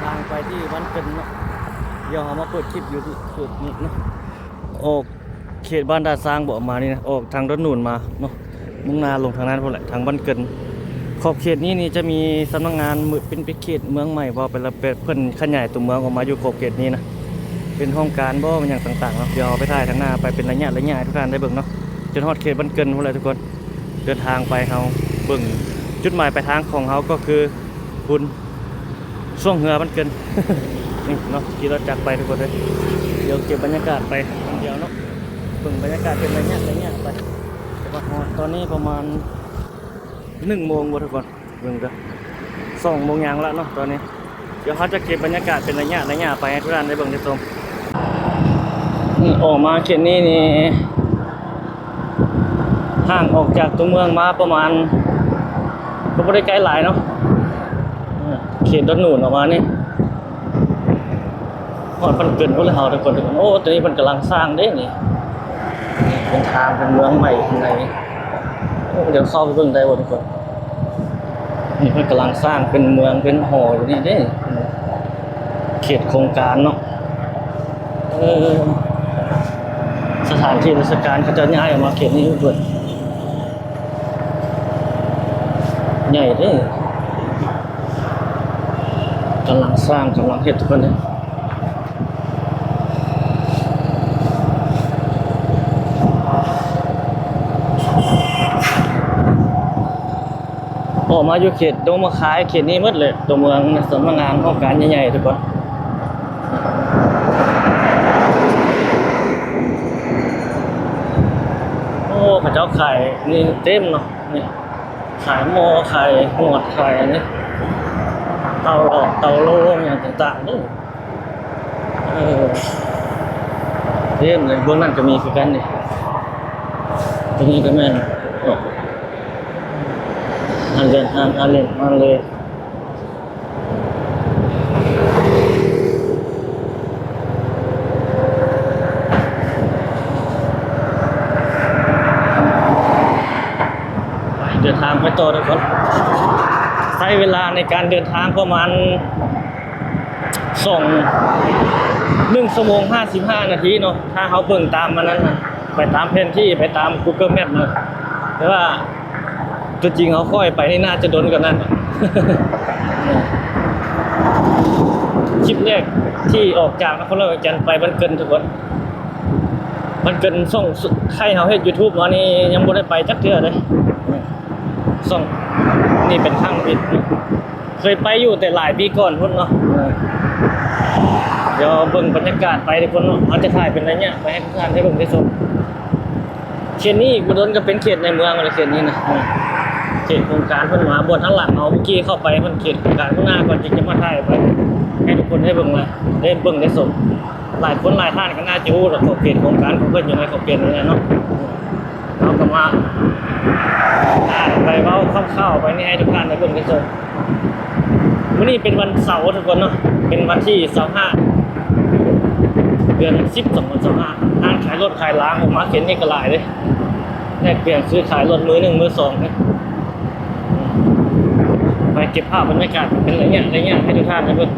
ທາງໄປທີ່ບ້ານເກີນເນາະ. ດຽວເຮົາມາເປີດຄລິບຢູ່ທີ່ຈຸດນີ້ເນາະ. ອອກເຂດບ້ານທ່າຊ້າງບໍ່ ມານີ້ນະ, ອອກທາງດອນໜູນມາເນາະ, ມຸ່ງໜ້າລົງທາງນັ້ນພຸ້ນແຫຼະ, ທາງບ້ານເກີນ. ຂອບເຂດນີ້ນີ້ຈະມີສຳນັກງານ ເປັນເຂດເມືອງໃໝ່ ເວົ້າໄປແລ້ວ ເພິ່ນຂະຫຍາຍຕົວເມືອງອອກມາຢູ່ຂອບເຂດນີ້ນະ, ເປັນຫ້ອງການບໍ່ ແມ່ນຫຍັງຕ່າງໆເນາະ. ດຽວເຮົາໄປຖ່າຍທາງໜ້າໄປເປັນໄລຍະໆໃຫ້ທຸກທ່ານໄດ້ເບິ່ງເນາະ, ຈົນຮອດເຂດບ້ານເກີນພຸ້ນແຫຼະທຸກຄົນ. ເດີນທາງໄປ ເຮົາເບິ່ງຈຸດໝາຍປາຍທາງຂອງເຮົາກໍຄືພຸ້ນ ຊ່ວງເຮືອບ້ານເກີນ ນີ້ເນາະ, ຂີ່ລົດຈັກໄປທຸກຄົນເອີຍ. ດຽວເກັບບັນຍາກາດໄປຄົນດຽວເນາະ, ເບິ່ງບັນຍາກາດເປັນໄລຍະໆໄປ. ແຕ່ວ່າຮອດຕອນນີ້ປະມານໜຶ່ງໂມງບໍ່ທຸກຄົນ, ເບິ່ງເດີ ສອງໂມງຫຍັງລະເນາະຕອນນີ້. ດຽວເຮົາຈະເກັບບັນຍາກາດເປັນໄລຍະໆໄປໃຫ້ທຸກທ່ານໄດ້ເບິ່ງໄດ້ຊົມ. ນີ້ອອກມາເຂດນີ້ນີ້ ຫ່າງອອກຈາກຕົວເມືອງມາປະມານ ກໍບໍ່ໄດ້ໄກຫຼາຍເນາະ, ເຂດດອນໜູນອອກມານີ້ ຮອດບ້ານເກີນພຸ້ນແລ້ວເຮົາທຸກຄົນ. ໂອ້ ໂຕນີ້ເພິ່ນກຳລັງສ້າງເດ້ນີ້, ເປັນທາງເປັນເມືອງໃໝ່ຂ້າງໃນ. ໂອ້ ດຽວເຂົ້າໄປເບິ່ງໄດ້ບໍ່ທຸກຄົນ? ນີ້ເພິ່ນກຳລັງສ້າງເປັນເມືອງເປັນຫໍຢູ່ນີ້ເດ້, ເຂດໂຄງການເນາະ. ເອີ ສະຖານທີ່ລາຊະການເຂົາເຈົ້າຍ້າຍອອກມາເຂດນີ້ເບິດ. ໃຫຍ່ເດ້, ກຳລັງສ້າງ ກຳລັງເຮັດທຸກຄົນເດ້. ອອກມາຢູ່ເຂດດົງມະຄາຍ ເຂດນີ້ໝົດເລີຍ, ຕົວເມືອງ ສຳນັກງານ ຫ້ອງການໃຫຍ່ໆທຸກຄົນ. ໂອ້ ເຂົາເຈົ້າຂາຍນີ້ເຕັມເນາະ, ນີ້ ຂາຍໝໍ້ ຂາຍຫວດ ຂາຍອັນນີ້ ເຕົາຫຼອກເຕົາໂລຫຍັງຕ່າງໆເດີ. ເອີ ເຕັມເລີຍ, ເບື້ອງນັ້ນກໍມີຄືກັນນີ້, ຕົງນີ້ກໍແມ່ນ ອັນເດີນທາງ ອັນເດີນທາງເລີຍ. ເດີນທາງໄປຕໍ່ເດີທຸກຄົນ, ໃຊ້ເວລາໃນການເດີນທາງປະມານ ສອງ ໜຶ່ງຊົ່ວໂມງຫ້າສິບຫ້ານາທີເນາະ, ຖ້າເຮົາເບິ່ງຕາມອັນນັ້ນນະ, ໄປຕາມແຜນທີ່ ໄປຕາມ Google Map ນະ. ແຕ່ວ່າຕົວຈິງເຮົາຄ່ອຍໄປນີ້ໜ້າຈະດົນກວ່ານັ້ນ. ຄລິບແລກທີ່ອອກຈາກນະຄອນຫຼວງວຽງຈັນໄປບ້ານເກີນທຸກຄົນ, ບ້ານເກີນ ຊ່ວງໄຄເຮົາເຮັດ YouTube ມານີ້ຍັງບໍ່ໄດ້ໄປຈັກເທື່ອເດ້. ຊ່ອງນີ້ເປັນຄັ້ງທີ່ເຄີຍໄປຢູ່ແຕ່ຫຼາຍປີກ່ອນພຸ້ນເນາະ. ເອີ ດຽວເບິ່ງບັນຍາກາດໄປທຸກຄົນເນາະ, ເຮົາຈະຖ່າຍເປັນໄລຍະໄປໃຫ້ທຸກທ່ານໄດ້ເບິ່ງໄດ້ຊົມ. ເຂດນີ້ອີກບໍ່ດົນກໍເປັນເຂດໃນເມືອງແລ້ວ ເຂດນີ້ນະ, ເຂດໂຄງການເພິ່ນມາ. ບ່ອນທາງຫຼັງເຮົາເມື່ອກີ້ເຂົ້າໄປ ມັນເຂດໂຄງການ, ຂ້າງໜ້າກ່ອນທີ່ຈະມາຖ່າຍໄປໃຫ້ທຸກຄົນໄດ້ເບິ່ງລະ ໄດ້ເບິ່ງໄດ້ຊົມ. ຫຼາຍຄົນຫຼາຍທ່ານກໍໜ້າຈະຮູ້ລະ ຂອບເຂດໂຄງການຂອງເພິ່ນຢູ່ໃນຂອບເຂດນີ້ແຫຼະເນາະ. ເຮົາກໍມາອ່ານໄປເວົ້າຄ່າວໆໄປນີ້ໃຫ້ທຸກທ່ານໄດ້ເບິ່ງໄດ້ຊົມ. ມື້ນີ້ເປັນວັນເສົາທຸກຄົນເນາະ, ເປັນວັນທີຊາວຫ້າ ເດືອນສິບ ສອງພັນຊາວຫ້າ. ຮ້ານຂາຍລົດຂາຍລາງອອກມາເຂດນີ້ກໍຫຼາຍເດ້, ແລກປ່ຽນຊື້ຂາຍລົດມືໜຶ່ງມືສອງເດ້. ໄປເກັບພາບບັນຍາກາດເປັນໄລຍະໄລຍະໃຫ້ທຸກທ່ານໄດ້ເບິ່ງ.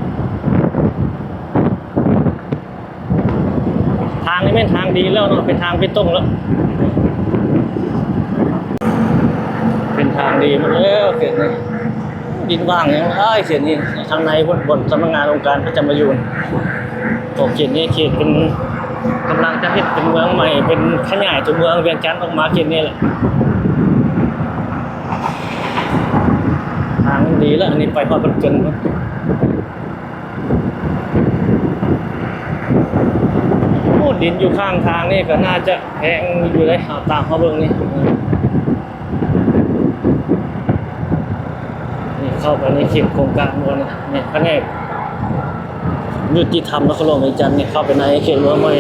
ທາງນີ້ແມ່ນທາງດີແລ້ວເນາະ, ເປັນທາງເບຕົງແລ້ວ, ເປັນທາງດີໝົດແລ້ວເຂດນີ້. ດິນຫວ່າງຫຍັງຫຼາຍເຂດນີ້, ທາງໃນພຸ້ນ ບ່ອນສຳນັກງານອົງການປະຈຳມາຢູ່. ໂອ ເຂດນີ້ເຂດເປັນ ກຳລັງຈະເຮັດເປັນເມືອງໃໝ່, ເປັນຂະຫຍາຍຕົວເມືອງວຽງຈັນອອກມາເຂດນີ້ແຫຼະ. ທາງດີແລ້ວ, ອັນນີ້ໄປຮອດບ້ານເກີນ. ໂອ້ ດິນຢູ່ຂ້າງທາງນີ້ກໍໜ້າຈະແພງຢູ່ເດ້, ເຮົາຕາມເຮົາເບິ່ງນີ້. ນີ້ເຂົ້າໄປໃນເຂດໂຄງການບໍ່ນີ້? ນີ້ພະແນກຍຸຕິທຳນະຄອນຫຼວງວຽງຈັນນີ້, ເຂົ້າໄປໃນເຂດເມືອງໃໝ່.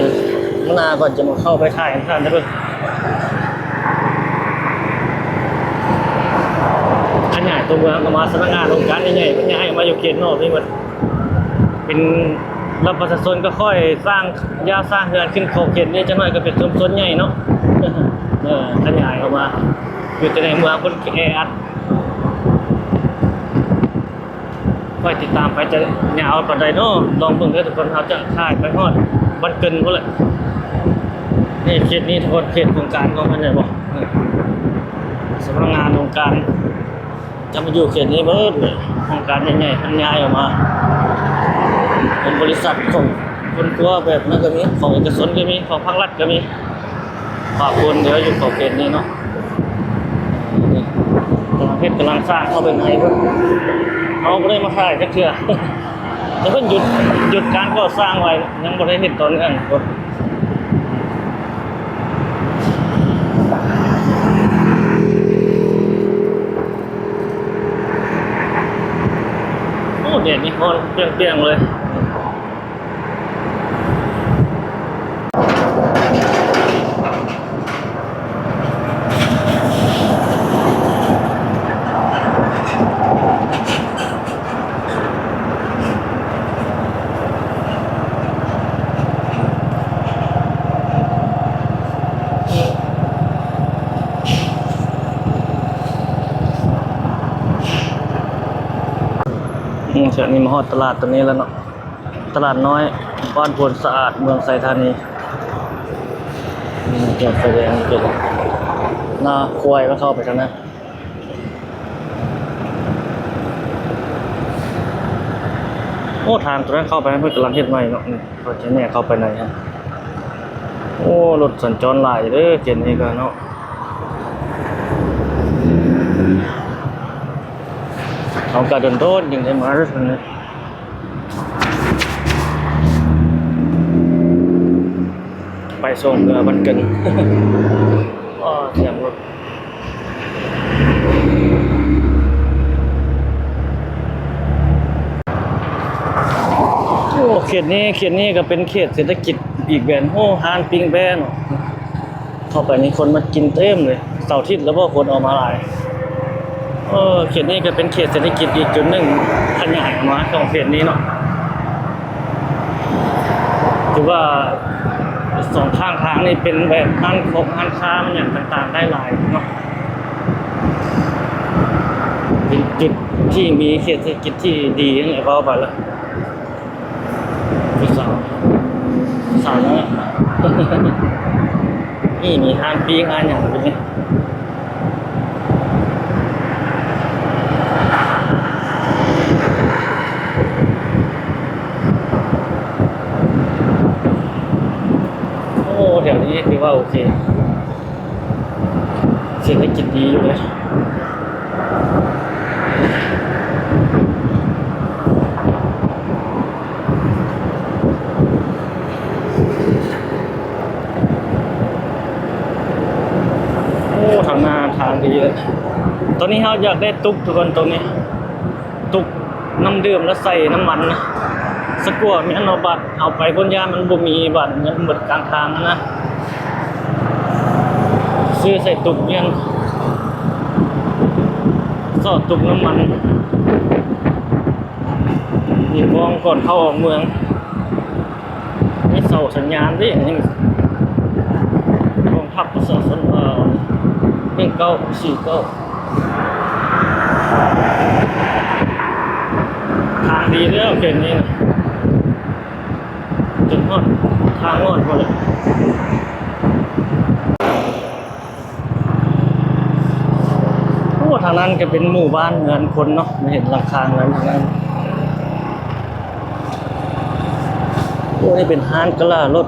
ມື້ໜ້າກ່ອນຈະມາເຂົ້າໄປຖ່າຍໃຫ້ທ່ານໄດ້ເບິ່ງ. ຂະຫຍາຍຕົວເມືອງອອກມາ, ສຳນັກງານອົງການໃຫຍ່ໆ ເພິ່ນຍ້າຍອອກມາຢູ່ເຂດນອກນີ້ໝົດ. ເປັນລັດປະຊາຊົນກໍຄ່ອຍສ້າງ ຢາກສ້າງເຮືອນຂຶ້ນຂອບເຂດນີ້ຈັກໜ້ອຍ, ກໍເປັນຊຸມຊົນໃຫຍ່ເນາະ. ເອີ ຂະຫຍາຍອອກມາ, ຢູ່ແຕ່ໃນເມືອງເພິ່ນແອອັດ. ໄປ ຂ້ອຍຕິດຕາມໄປຈະຍາວປານໃດເນາະ ລອງເບິ່ງເດີທຸກຄົນ. ເຮົາຈະຖ່າຍໄປຮອດບ້ານເກີນພຸ້ນແຫຼະ. ນີ້ເຂດນີ້ທຸກຄົນ ເຂດໂຄງການຂອງເພິ່ນເຫັນບໍ່? ສຳນັກງານອົງການຈະມາຢູ່ເຂດນີ້ເບິດເລີຍ. ໂຄງການໃຫຍ່ໆ ເພິ່ນຍ້າຍອອກມາ ເປັນບໍລິສັດຂອງຄົນຄົວແບບນັ້ນກໍມີ ຂອງເອກະຊົນກໍມີ ຂອງພາກລັດກໍມີ. ພາຄົນເດີຢູ່ຂອບເຂດນີ້ເນາະ. ກຳລັງເຮັດກຳລັງສ້າງເຂົ້າໄປໃນພຸ້ນ. ເຮົາບໍ່ໄດ້ມາຖ່າຍຈັກເທື່ອ ແຕ່ເພິ່ນຢຸດ ຢຸດການກໍ່ສ້າງໄວ້ ຍັງບໍ່ໄດ້ເຮັດຕໍ່ເນື່ອງພຸ້ນ. ໂອ້ ແດດນີ້ຮ້ອນປ່ຽງໆເລີຍ. ອືມ ເທື່ອນີ້ມາຮອດຕະຫຼາດຕົວນີ້ແລ້ວເນາະ. ຕະຫຼາດນ້ອຍບ້ານໂພນສະອາດ ເມືອງໄຊທານີ. ອືມ ຈອດໄຟແດງຢູ່ ໜ້າຄວາຍ ແລ້ວເຂົ້າໄປທາງນັ້ນ. ໂອ້ ທາງຕົວນັ້ນເຂົ້າໄປ ເພິ່ນກຳລັງເຮັດໃໝ່ເນາະ. ນີ້ ເຂົາຈະແຍກເຂົ້າໄປໃນຫັ້ນ. ໂອ້ ລົດສັນຈອນຫຼາຍເດີ ເຂດນີ້ກໍເນາະ. ເຮົາກໍດົນໆຈຶ່ງໄດ້ມາເດີ. ໄປສົ່ງເມືອບ້ານເກີນ. ອໍ ສຽງລົດ. ໂອ້ ເຂດນີ້ ເຂດນີ້ກໍເປັນເຂດເສດຖະກິດອີກແບບ. ໂອ້ ຮ້ານປີ້ງແບ້ເນາະ. ເຂົ້າໄປນີ້ຄົນມາກິນເຕັມເລີຍ. ເສົາທິດແລ້ວບໍ່ ຄົນອອກມາຫຼາຍ. ເອີ ເຂດນີ້ກໍເປັນເຂດເສດຖະກິດອີກຈຸດໜຶ່ງ ຂະຫຍາຍອອກມາຂອງເຂດນີ້ເນາະ. ຖືວ່າສອງຂ້າງທາງນີ້ເປັນແບບຮ້ານຂອງ ຮ້ານຄ້າ ຮ້ານຫຍັງຕ່າງໆ ໄດ້ຫຼາຍເນາະ. ເປັນຈຸດທີ່ມີເຂດເສດຖະກິດທີ່ດີ ເວົ້າໄປລະ. ຜູ້ສາວ ສາວນ້ອຍ ນີ້ມີຮ້ານປີ້ງຮ້ານຫຍັງຢູ່ນີ້. ໂອ້ ແຖວນີ້ຖືວ່າໂອເຄ ເສດຖະກິດດີຢູ່ເດ. ໂອ້ ທາງໜ້າທາງດີເລີຍ. ຕອນນີ້ເຮົາຢາກໄດ້ຕຸກທຸກຄົນ ຕົງນີ້ ຕຸກນ້ຳດື່ມແລ້ວໃສ່ນ້ຳມັນນະ ສະກົວແມ່ນເນາະ. ບາດເຮົາໄປພຸ້ນຢ້ານມັນບໍ່ມີ ບາດມັນເບິດກາງທາງຫັ້ນນະ. ຊື້ໃສ່ຕຸກແມ່ນ ຊອກຕຸກນ້ຳມັນ ມີກ້ອງກ່ອນເຂົ້າອອກເມືອງ. ມີເສົາສັນຍານເດ້ ນີ້ ກອງທັບປະຊາຊົນລາວ ໜຶ່ງເກົ້າສີ່ເກົ້າ. ທາງດີເດີເຂດນີ້ນະ ຈົນຮອດທາງງອດພຸ້ນແຫຼະ. ໂອ້ ທາງນັ້ນກໍເປັນໝູ່ບ້ານເຮືອນຄົນເນາະ ມາເຫັນຫຼັງຄາເຮືອນທາງນັ້ນ. ໂອ້ ນີ້ເປັນຮ້ານກະລາລົດ.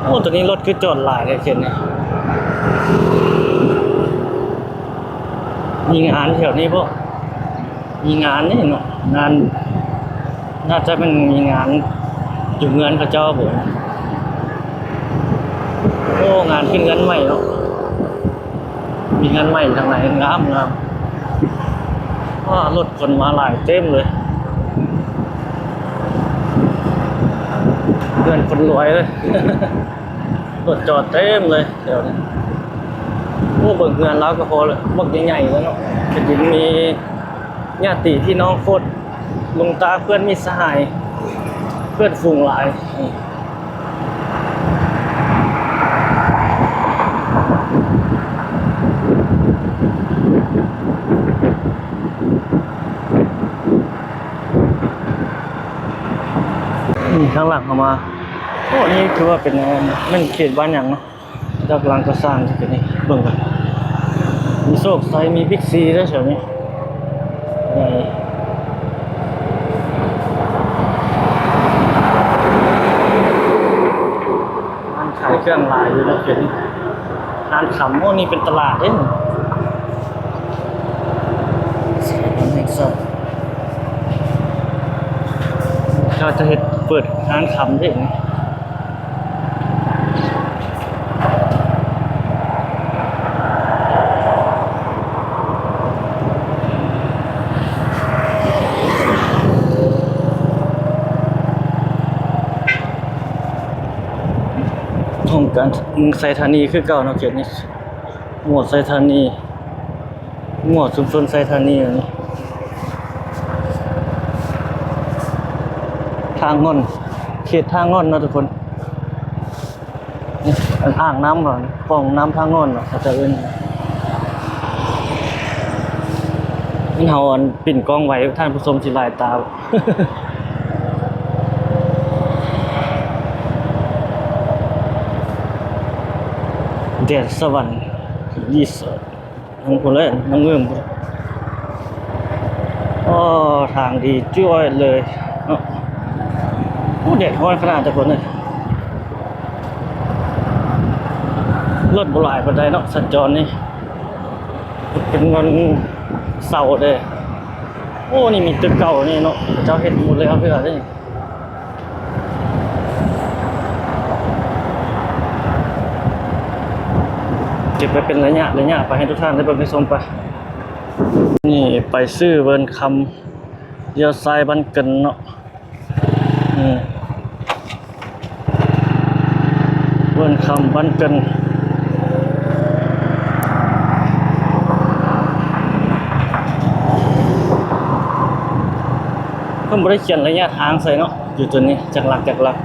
ໂອ້ ຕົວນີ້ລົດຄືຈອດຫຼາຍແທ້ເຂດນີ້. ມີງານແຖວນີ້ບໍ່? ມີງານນີ້ເນາະ ງານ ໜ້າຈະແມ່ນມີງານຢູ່ເຮືອນເຂົາເຈົ້າບໍ. ໂອ້ ງານຂຶ້ນເຮືອນໃໝ່ເນາະ ມີເຮືອນໃໝ່ທາງໃນ ງາມໆ. ວ້າ ລົດຄົນມາຫຼາຍເຕັມເລີຍ ເຮືອນຄົນລວຍເລີຍ. ລົດຈອດເຕັມເລີຍແຖວນີ້. ໂອ້ ເບິ່ງເຮືອນລາວກໍພໍແລ້ວ ບັກໃຫຍ່ໆເລີຍເນາະ. ກະຊິມີຍາດຕິພີ່ນ້ອງໂຄດ ລຸງຕາເພື່ອນມິດສະຫາຍ ເພື່ອນຝູງຫຼາຍ. ນີ້ ທາງຫຼັງເຮົາມາ. ໂອ້ ນີ້ຖືວ່າເປັນ ແມ່ນເຂດບ້ານຫຍັງເນາະ? ກຳລັງກໍ່ສ້າງຢູ່ນີ້ ເບິ່ງກັນ. ມີໂຊກໄຊ ມີບິກຊີເດ້ແຖວນີ້. ຮ້ານຂາຍເຄື່ອງຫຼາຍຢູ່ເນາະ ເຂດນີ້. ຮ້ານຄຳ. ໂອ້ ນີ້ເປັນຕະຫຼາດເດ້. ເຂົາຈະເຮັດ ເປີດຮ້ານຄຳເດ້. ຫ້ອງການເມືອງໄຊທານີຄືເກົ່າເນາະ ເຂດນີ້. ໝວດໄຊທານີ. ໝວດຊຸມຊົນໄຊທານີ. ທ່າງ່ອນ ເຂດທ່າງ່ອນເນາະທຸກຄົນ. ນີ້ ອັນອ່າງນ້ຳເນາະ ປ່ອງນ້ຳທ່າງ່ອນເນາະ ເຂົາເຈົ້າເອີ້ນ. ແມ່ນເຮົາ ອັນ ປິ່ນກ້ອງໄວ້ ທ່ານຜູ້ຊົມຊິຫຼາຍຕາ. ແດນສະຫວັນ ຣີສອດ. ທາງພຸ້ນແຫຼະ ທາງເມືອງພຸ້ນ. ອໍ ທາງດີຈ້ວຍເລີຍເນາະ. ໂອ້ ແດດຮ້ອນຂະໜາດ ທຸກຄົນເອີຍ. ລົດບໍ່ຫຼາຍປານໃດເນາະ ສັນຈອນນີ້. ເປັນວັນເສົາເດ້. ໂອ້ ນີ້ມີຕຶກເກົ່ານີ້ເນາະ ເຂົາເຈົ້າເຮັດໝົດແລ້ວເທື່ອເດ້. ເກັບໄວ້ເປັນໄລຍະໄລຍະ ໄປໃຫ້ທຸກທ່ານໄດ້ເບິ່ງໄດ້ຊົມໄປ. ນີ້ໄປຊື່ເວີນຄຳ ລ້ຽວຊ້າຍບ້ານເກີນເນາະ. ເວີນຄຳບ້ານເກີນ. ເພິ່ນບໍ່ໄດ້ຂຽນໄລຍະທາງໃສ່ເນາະ ຢູ່ໂຕນີ້ ຈັກຫຼັກ ຈັກຫຼັກ.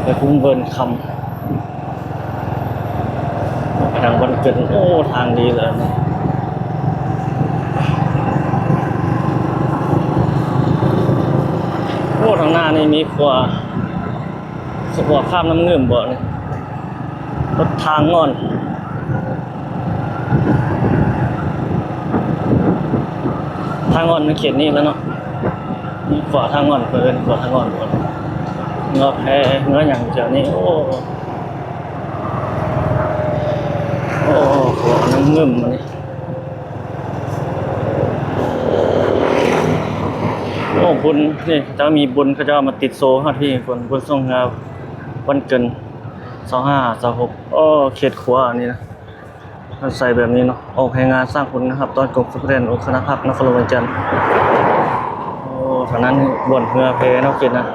ໄປພຸ້ນເວີນຄຳ ໄປທາງບ້ານເກີນ. ໂອ້ ທາງດີເລີຍ. ໂອ້ ທາງໜ້ານີ້ມີຂົວ ສະເພາະຂ້າມນ້ຳງື່ມບໍ່ນີ້? ລົດທາງ່ອນ ທາງ່ອນໃນເຂດນີ້ແຫຼະເນາະ. ມີຂົວທາງ່ອນ ເພິ່ນເອີ້ນຂົວທາງ່ອນ ເຮືອແພ ເຮືອຫຍັງແຖວນີ້. ໂອ້ ໂອ້ ຂົວນ້ຳງື່ມອັນນີ້. ໂອ້ ບຸນ ນີ້ເຂົາເຈົ້າມີບຸນ ເຂົາເຈົ້າເອົາມາຕິດໂຊຮອດພີ້ ບຸນ ບຸນຊ່ວງເຮືອວັນເກີນ ຊາວຫ້າ ຊາວຫົກ. ໂອ້ ເຂດຂົວອັນນີ້ນະ ເພິ່ນໃສ່ແບບນີ້ເນາະ. ອອກແຮງງານສ້າງຄຸນນະຮັບຕ້ອນກົງສະແພດງ ອົງຄະນະພັກນະຄອນຫຼວງວຽງຈັນ. ໂອ້ ທາງນັ້ນບ່ອນເຮືອແພເນາະ ເຂດນັ້ນ.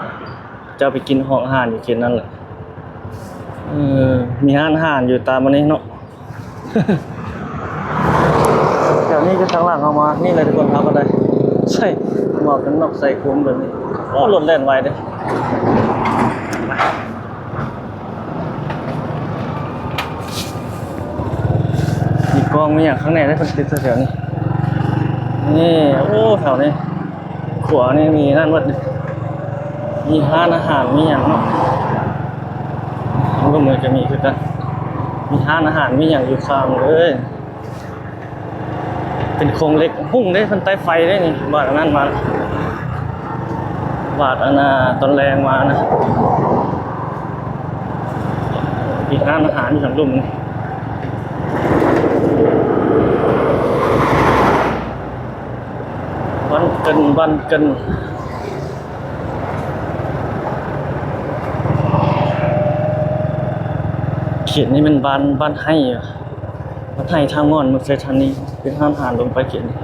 ເຈົ້າໄປກິນຫ້ອງອາຫານຢູ່ເຂດນັ້ນແຫຼະ. ເອີ ມີຮ້ານອາຫານຢູ່ຕາມອັນນີ້ເນາະ. ແຖວນີ້ຄືທາງຫຼັງເຮົາມານີ້ແຫຼະ ທຸກຄົນ. ເຮົາກໍໄດ້ໃສ່ໝວກກັນນັອກ ໃສ່ຄຸມແບບນີ້. ໂອ້ ລົດແລ່ນໄວເດ້. ມີກ້ອງມີຫຍັງຂ້າງໃນໄດ້ ເພິ່ນຕິດໃສ່ແຖວນີ້. ນີ້ ໂອ້ ແຖວນີ້ ຂົວນີ້ມີນັ້ນໝົດ ມີຮ້ານອາຫານ ມີຫຍັງເນາະ. ທາງລຸ່ມນີ້ກໍມີຄືກັນ ມີຮ້ານອາຫານ ມີຫຍັງຢູ່ຂ້າງເລີຍ. ເປັນໂຄງເຫຼັກຮຸ່ງເດ້ ເພິ່ນໄຕ້ໄຟເດ້ນີ້. ບາດອັນນັ້ນມາ ບາດອັນນ່າ ຕອນແລງມານະ. ມີຮ້ານອາຫານຢູ່ທາງລຸ່ມນີ້. ບ້ານເກີນ ບ້ານເກີນ. ເຂດນີ້ແມ່ນບ້ານ ບ້ານໄຮ່ ວັດໄຮ່ທ່າງ່ອນ ເມືອງໄຊທານີ. ເປັນຮ້ານອາຫານລົງໄປເຂດນີ້.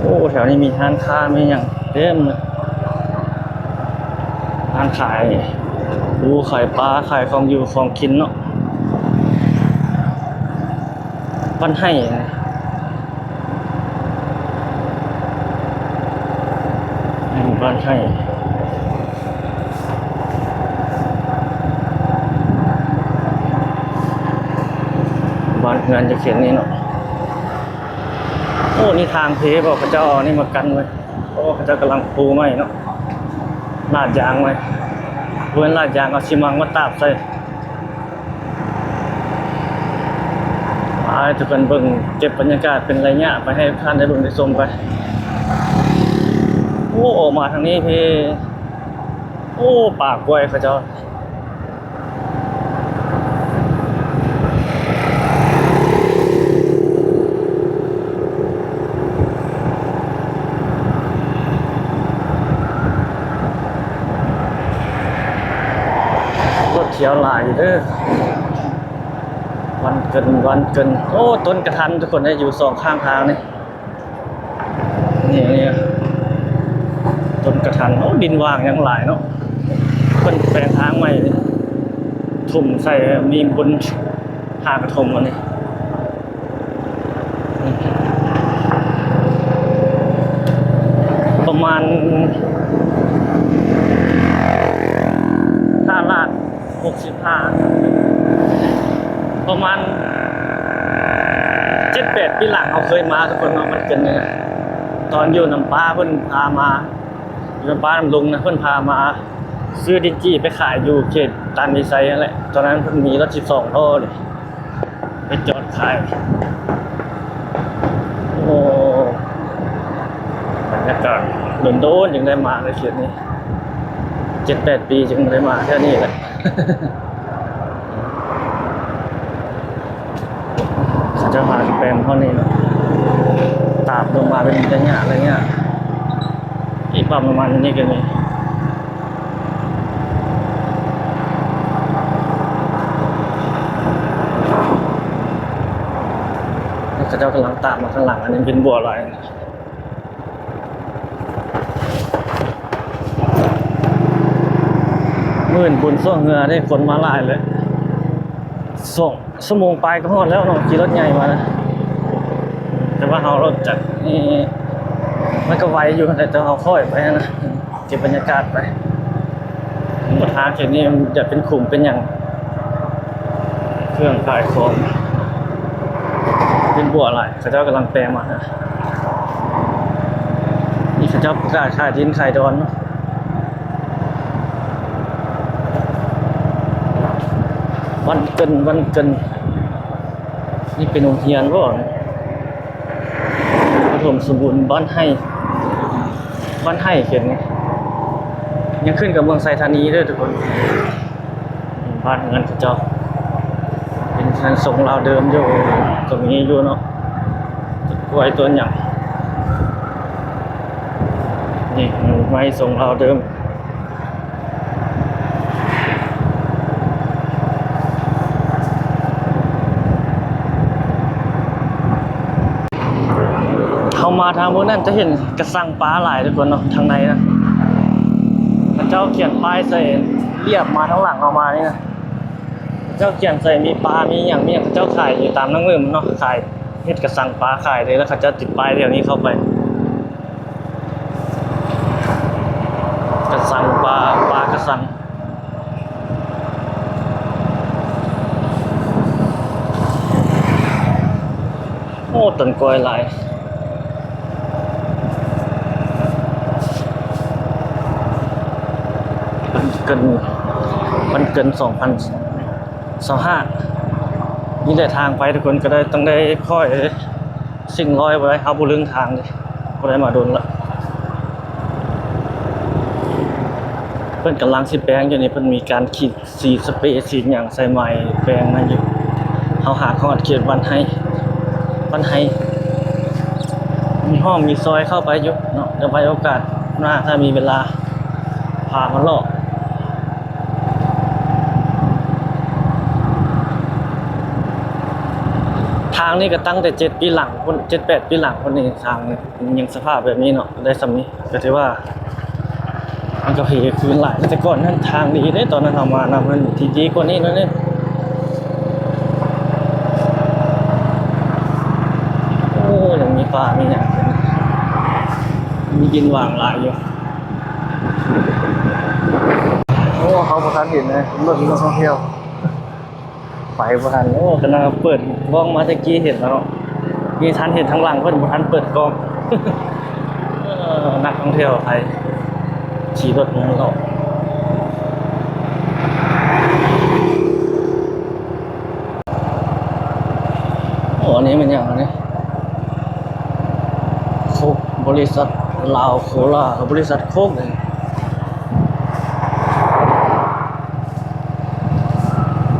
ໂອ້ ແຖວນີ້ມີຮ້ານຄ້າ ມີຫຍັງເຕັມເລີຍ. ຮ້ານຂາຍປູ ຂາຍປາ ຂາຍຂອງຢູ່ຂອງກິນເນາະ. ບ້ານໄຮ່ ບ້ານໃຫ້ ບ້ານເຮືອນຢູ່ເຂດນີ້ເນາະ. ໂອ້ ນີ້ທາງເພບໍ ເຂົາເຈົ້າເອົານີ້ມາກັນໄວ້. ໂອ້ ເຂົາເຈົ້າກຳລັງປູໃໝ່ເນາະ ລາດຢາງໃໝ່. ບໍ່ແມ່ນລາດຢາງ ເອົາຊີມັງມາຕາບໃສ່. ໃຫ້ທຸກຄົນເບິ່ງ ເກັບບັນຍາກາດເປັນໄລຍະໄປ ໃຫ້ທ່ານໄດ້ເບິ່ງໄດ້ຊົມໄປ. ໂອ້ ອອກມາທາງນີ້ເພ ໂອ້ ປ່າກ້ວຍເຂົາເຈົ້າ. ລົດທຽວຫຼາຍຢູ່ເດີ ວັນເກີນ ວັນເກີນ. ໂອ້ ຕົ້ນກະທັນທຸກຄົນເອີຍ ຢູ່ສອງຂ້າງທາງນີ້. ນີ້ ນີ້ ຕົ້ນກະທັນ. ໂອ້ ດິນຫວ່າງຍັງຫຼາຍເນາະ ເພິ່ນແປງທາງໃໝ່ ຖົມໃສ່ ມີບົນຫາກະຖົມອັນນີ້. ປະມານ ຖ້າລາດ ຫົກສິບຫ້າ ປະມານເຈັດແປດປີຫຼັງ ເຮົາເຄີຍມາ ທຸກຄົນເນາະ. ມັນເປັນ ຕອນຢູ່ນຳປ້າເພິ່ນພາມາ ຢູ່ນຳປ້ານຳລຸງນະ ເພິ່ນພາມາຊື້ດິນຈີ່ໄປຂາຍຢູ່ເຂດຕັນວິໄຊຫັ້ນແຫຼະ. ຕອນນັ້ນເພິ່ນມີລົດສິບສອງລໍ້ເລີຍ ໄປຈອດຂາຍ. ໂອ້ ບັນຍາກາດ ດົນໆຈຶ່ງໄດ້ມາໃນເຂດນີ້ ເຈັດແປດປີຈຶ່ງໄດ້ມາເທື່ອນີ້ແຫຼະ. ເຂົາເຈົ້າຫາແປງເທົ່ານີ້ເນາະ ຕາບລົງມາເປັນໄລຍະໄລຍະ. ອີກປ້ຳນ້ຳມັນນີ້ກໍມີ. ເຂົາເຈົ້າກຳລັງຕາມມາຂ້າງຫຼັງ. ອັນນີ້ເປັນບົວຫຼາຍ. ມື້ອື່ນບຸນຊ່ວງເຮືອເດ້ ຄົນມາຫຼາຍເລີຍ. ສອງຊົ່ວໂມງປາຍກໍຮອດແລ້ວເນາະ ຂີ່ລົດໃຫຍ່ມານະ. ແຕ່ວ່າເຮົາລົດຈັກນີ້ ມັນກໍໄວຢູ່ ແຕ່ເຮົາຄ່ອຍໄປຫັ້ນນະ ເກັບບັນຍາກາດໄປ. ທາງເຂດນີ້ມັນຈະເປັນຂຸມເປັນຫຍັງ ເຄື່ອງຂາຍຂອງ ເປັນບົວຫຼາຍ. ເຂົາເຈົ້າກຳລັງແປງມາ. ນີ້ເຂົາເຈົ້າປະກາດຂາຍດິນຂາຍດອນເນາະ. ວັນເກີນ ວັນເກີນ. ນີ້ເປັນໂຮງຮຽນບໍ່? ປະຖົມສົມບູນບ້ານໄຮ່ ບ້ານໄຮ່ເຂດນີ້ ຍັງຂຶ້ນກັບເມືອງໄຊທານີເດີທຸກຄົນ. ບ້ານເຮືອນເຂົາເຈົ້າ ເປັນເຮືອນຊົງລາວເດີມຢູ່ ກໍມີຢູ່ເນາະ ຕົ້ນກ້ວຍ ຕົ້ນຫຍັງ. ນີ້ ໄມ້ຊົງລາວເດີມ. ເຮົາມາທາງເບື້ອງນັ້ນຈະເຫັນກະຊັງປາຫຼາຍທຸກຄົນເນາະ ທາງໃນນະ. ເຂົາເຈົ້າຂຽນປ້າຍໃສ່ລຽບມາທາງຫຼັງເຮົາມານີ້ນະ. ເຂົາເຈົ້າຂຽນໃສ່ມີປາ ມີຫຍັງ ມີຫຍັງ ເຂົາເຈົ້າຂາຍຢູ່ຕາມນ້ຳງື່ມເນາະ ຂາຍ ເຮັດກະຊັງປາຂາຍເລີຍ ແລ້ວເຂົາເຈົ້າຕິດປ້າຍແຖວນີ້ເຂົ້າໄປ. ກະຊັງປາ ປາກະຊັງ. ໂອ້ ຕົ້ນກ້ວຍຫຼາຍ. ມັນເກີນ ມັນເກີນສອງພັນຊາວຫ້າ ນີ້ແຫຼະທາງໄປ ທຸກຄົນກໍໄດ້ ຕ້ອງໄດ້ຄ່ອຍ ສິ່ງລອຍບໍ່ໄດ້ ເຮົາບໍ່ລຶ້ງທາງເດ້ ບໍ່ໄດ້ມາດົນລະ. ເພິ່ນກຳລັງຊິແປງຢູ່ນີ້ ເພິ່ນມີການຂີດສີສະເປ ສີຫຍັງໃສ່ໄມ້ແປງນັ້ນຢູ່. ເຮົາຫາຮອດເຂດບ້ານໄຮ່ ບ້ານໄຮ່ ມີຮ່ອງມີຊອຍເຂົ້າໄປຢູ່ເນາະ. ດຽວໄວ້ໂອກາດໜ້າ ຖ້າມີເວລາ ພາມາເລາະ. ທາງນີ້ກໍຕັ້ງແຕ່ເຈັດປີຫຼັງພຸ້ນ ເຈັດແປດປີຫຼັງພຸ້ນນີ້ ທາງນີ້ຍັງສະພາບແບບນີ້ເນາະ ໄດ້ສ່ຳນີ້ ກໍຖືວ່າມັນກໍເພຄືນຫຼາຍ. ແຕ່ກ່ອນນັ້ນທາງດີເດ້ ຕອນນັ້ນເຮົາມານຳ ມັນຊິດີກວ່ານີ້ໜ້ອຍໜຶ່ງ. ໂອ້ ຍັງມີປ່າມີຫຍັງ ມີດິນຫວ່າງຫຼາຍຢູ່. ໂອ້ ເຮົາບໍ່ທັນເຫັນເລີຍ ລົດນັກທ່ອງທ່ຽວ ໄປບໍ່ທັນ. ໂອ້ ຂະໜາດເປີດກ້ອງມາແຕ່ກີ້ເຫັນແລ້ວເນາະ ນີ້ທັນເຫັນທາງຫຼັງເພິ່ນ ບໍ່ທັນເປີດກ້ອງ. ເອີ ນັກທ່ອງທ່ຽວໄທຂີ່ລົດເມືອງເນາະ. ໂອ້ ອັນນີ້ແມ່ນຫຍັງອັນນີ້? ໂຄກ ບໍລິສັດລາວໂຄລາ ບໍລິສັດໂຄກນີ້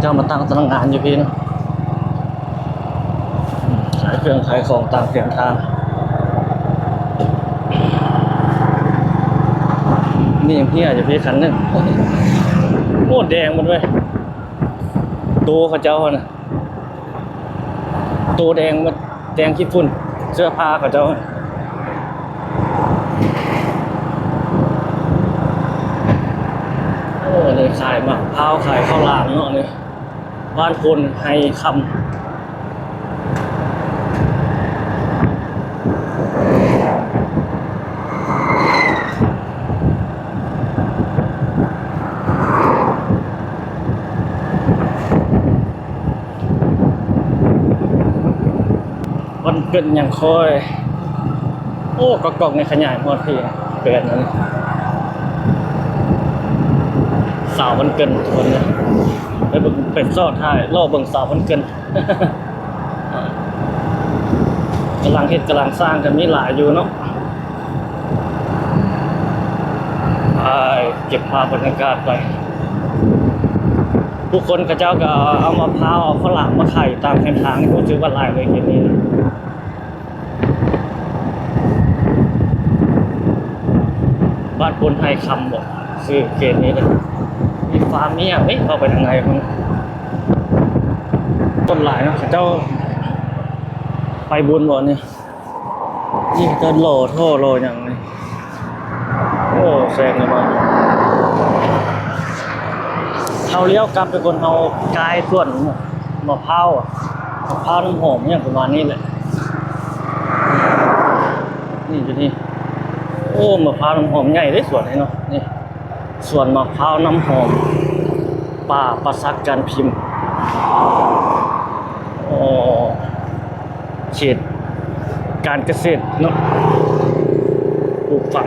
ເຈົ້າມາຕັ້ງສຳນັກງານຢູ່ພີ້ເນາະ. ຂາຍເຄື່ອງຂາຍຂອງຕາມແຄມທາງ. ມີຫຍັງເຮຍຢູ່ພີ້ຄັນໜຶ່ງ. ໂອ້ ແດງໝົດເວີຍ ໂຕເຂົາເຈົ້າຫັ້ນນະ ໂຕແດງໝົດ ແດງຂີ້ຝຸ່ນ ເສື້ອຜ້າເຂົາເຈົ້າ. ໂອ້ ນີ້ຂາຍໝາກພ້າວ ຂາຍເຂົ້າຫຼາມເນາະນີ້. ບ້ານໂພນໄຮຄຳ ວັນເກີດຫຍັງຂ້ອຍ. ໂອ້ ກະກອກໃນຂະຫຍາຍຮອດພີ້ ແປດນັ້ນ ສາວວັນເກີດທຸກຄົນເດີ. ໄປເບິ່ງ ໄປຊອກຖ່າຍ ລໍເບິ່ງສາວວັນເກີດ ກຳລັງເຮັດກຳລັງສ້າງ ກະມີຫຼາຍຢູ່ເນາະ. ໄປເກັບພາບບັນຍາກາດໄປ. ຜູ້ຄົນເຂົາເຈົ້າກະເອົາມະພ້າວ ເອົາເຂົ້າຫຼາມມາຂາຍຕາມແຄມທາງ ຮູ້ສຶກວ່າຫຼາຍເລີຍເຂດນີ້. ບ້ານໂພນໄຮຄຳບໍ ຊື່ເຂດນີ້ເດ້. ມີຟາມມີຫຍັງເດ້ ເຂົ້າໄປທາງໃນພຸ້ນ ຄົນຫຼາຍເນາະ. ເຂົາເຈົ້າໄປບຸນບໍນີ້? ນີ້ເຂົາເຈົ້າຫຼໍ່ທໍ່ຫຼໍ່ຫຍັງນີ້. ໂອ້ ແຊງເລີຍວ່າ ເຮົາລ້ຽວກັບໄປກ່ອນ ເຮົາກາຍສວນມະພ້າວ ມະພ້າວນ້ຳຫອມ ອີ່ຫຍັງປະມານນີ້ແຫຼະ. ນີ້ຢູ່ນີ້ ໂອ້ ມະພ້າວນ້ຳຫອມໃຫຍ່ເດ້ສວນນີ້ເນາະ. ນີ້ສວນມະພ້າວນ້ຳຫອມ ປ່າປາສັກການພິມ. ໂອ້ ເຂດການກະເສດເນາະ ປູກຝັງ.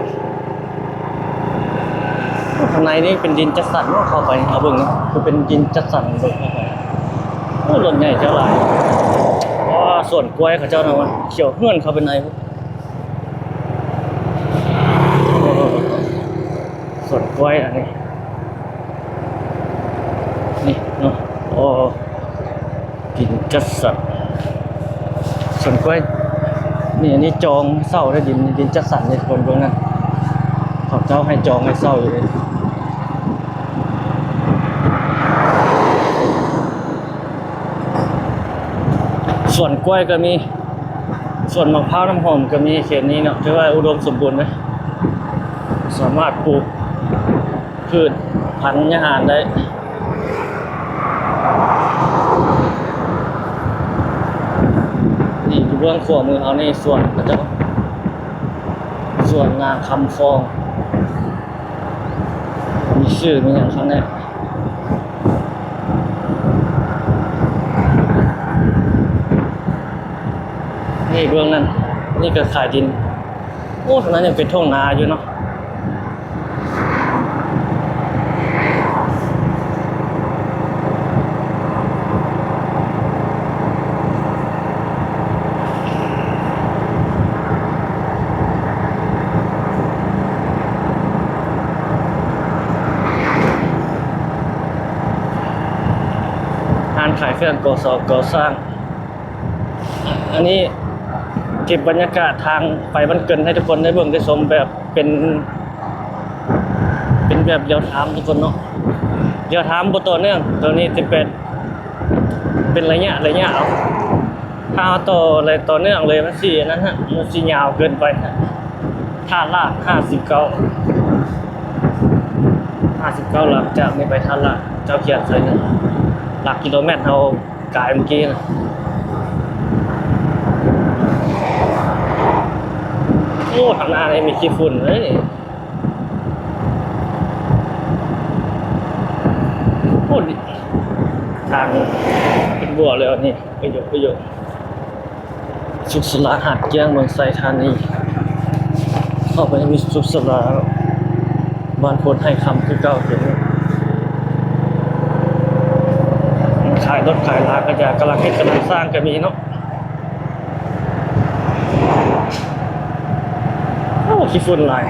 ໂອ້ ຂ້າງໃນນີ້ເປັນດິນຈັດສັນເນາະ ເຂົ້າໄປເອົາເບິ່ງເນາະ ຄືເປັນດິນຈັດສັນເບິ່ງເຂົ້າໄປ. ໂອ້ ລົດໃຫຍ່ເຈົ້າຫຼາຍ. ວ້າ ສວນກ້ວຍເຂົາເຈົ້ານະ ຂຽວເຮືອນເຂົ້າໄປໃນ. ສວນກ້ວຍອັນນີ້ ນີ້ເນາະ. ໂອ້ ດິນຈັດສັນ ສວນກ້ວຍນີ້. ອັນນີ້ຈອງເຊົ່າໄດ້ດິນ ດິນຈັດສັນນີ້ ຄົນເບິ່ງນັ້ນ ເຂົາເຈົ້າໃຫ້ຈອງໃຫ້ເຊົ່າຢູ່ເດ້. ສວນກ້ວຍກະມີ ສວນໝາກພ້າວນ້ຳຫອມກະມີ. ເຂດນີ້ເນາະ ຖືວ່າອຸດົມສົມບູນເດ້ ສາມາດປູກພືດພັນຍາຫານໄດ້. ນີ້ຢູ່ເບື້ອງຂວາມືເຮົານີ້ ສວນເຂົາເຈົ້າ ສວນນາງຄຳຟອງ ມີຊື່ມີຫຍັງຂ້າງໃນ. ນີ້ເບື້ອງນັ້ນ ນີ້ກະຂາຍດິນ. ໂອ້ ທາງນັ້ນຍັງເປັນທົ່ງນາຢູ່ເນາະ. ຮ້ານຂາຍເຄື່ອງກໍ່ສ້າງ ກໍ່ສ້າງ. ອັນນີ້ເກັບບັນຍາກາດທາງໄປບ້ານເກີນໃຫ້ທຸກຄົນໄດ້ເບິ່ງໄດ້ຊົມ ແບບເປັນ ເປັນແບບລຽວທາມທຸກຄົນເນາະ ລຽວທາມບໍ່ຕໍ່ເນື່ອງ. ໂຕນີ້ຈະເປັນ ເປັນໄລຍະ ໄລຍະເອົາ ຖ້າເຮົາຕໍ່ ໄລຕໍ່ເນື່ອງເລີຍ ມັນຊິອັນນັ້ນຮະ ມັນຊິຍາວເກີນໄປ. ທ່າລາກຫ້າສິບເກົ້າ ຫ້າສິບເກົ້າ ຫຼັງຈາກນີ້ໄປທ່າລາກ ເຈົ້າຂຽນໃສ່ໜຶ່ງ ຫຼັກກິໂລແມັດເຮົາກາຍມື້ກີ້ນະ. ໂອ້ ທາງໜ້ານີ້ມີຂີ້ຝຸ່ນເລີຍ. ທາງເປັນບົວແລ້ວນີ້ ປະໂຫຍກ ປະໂຫຍກ ສຸກສາລາຫາດກ້ຽງ ເມືອງໄຊທານີ ເຂົ້າໄປໃນສຸກສາລາ ບ້ານໂພນໄຮ່ຄຳຄືເກົ່າ. ເປັນຂາຍລົດຂາຍລາກະຢາ ກຳລັງເຮັດກຳລັງສ້າງກະມີເນາະ. ໂອ້ ຂີ້ຝຸ່ນຫຼາຍ.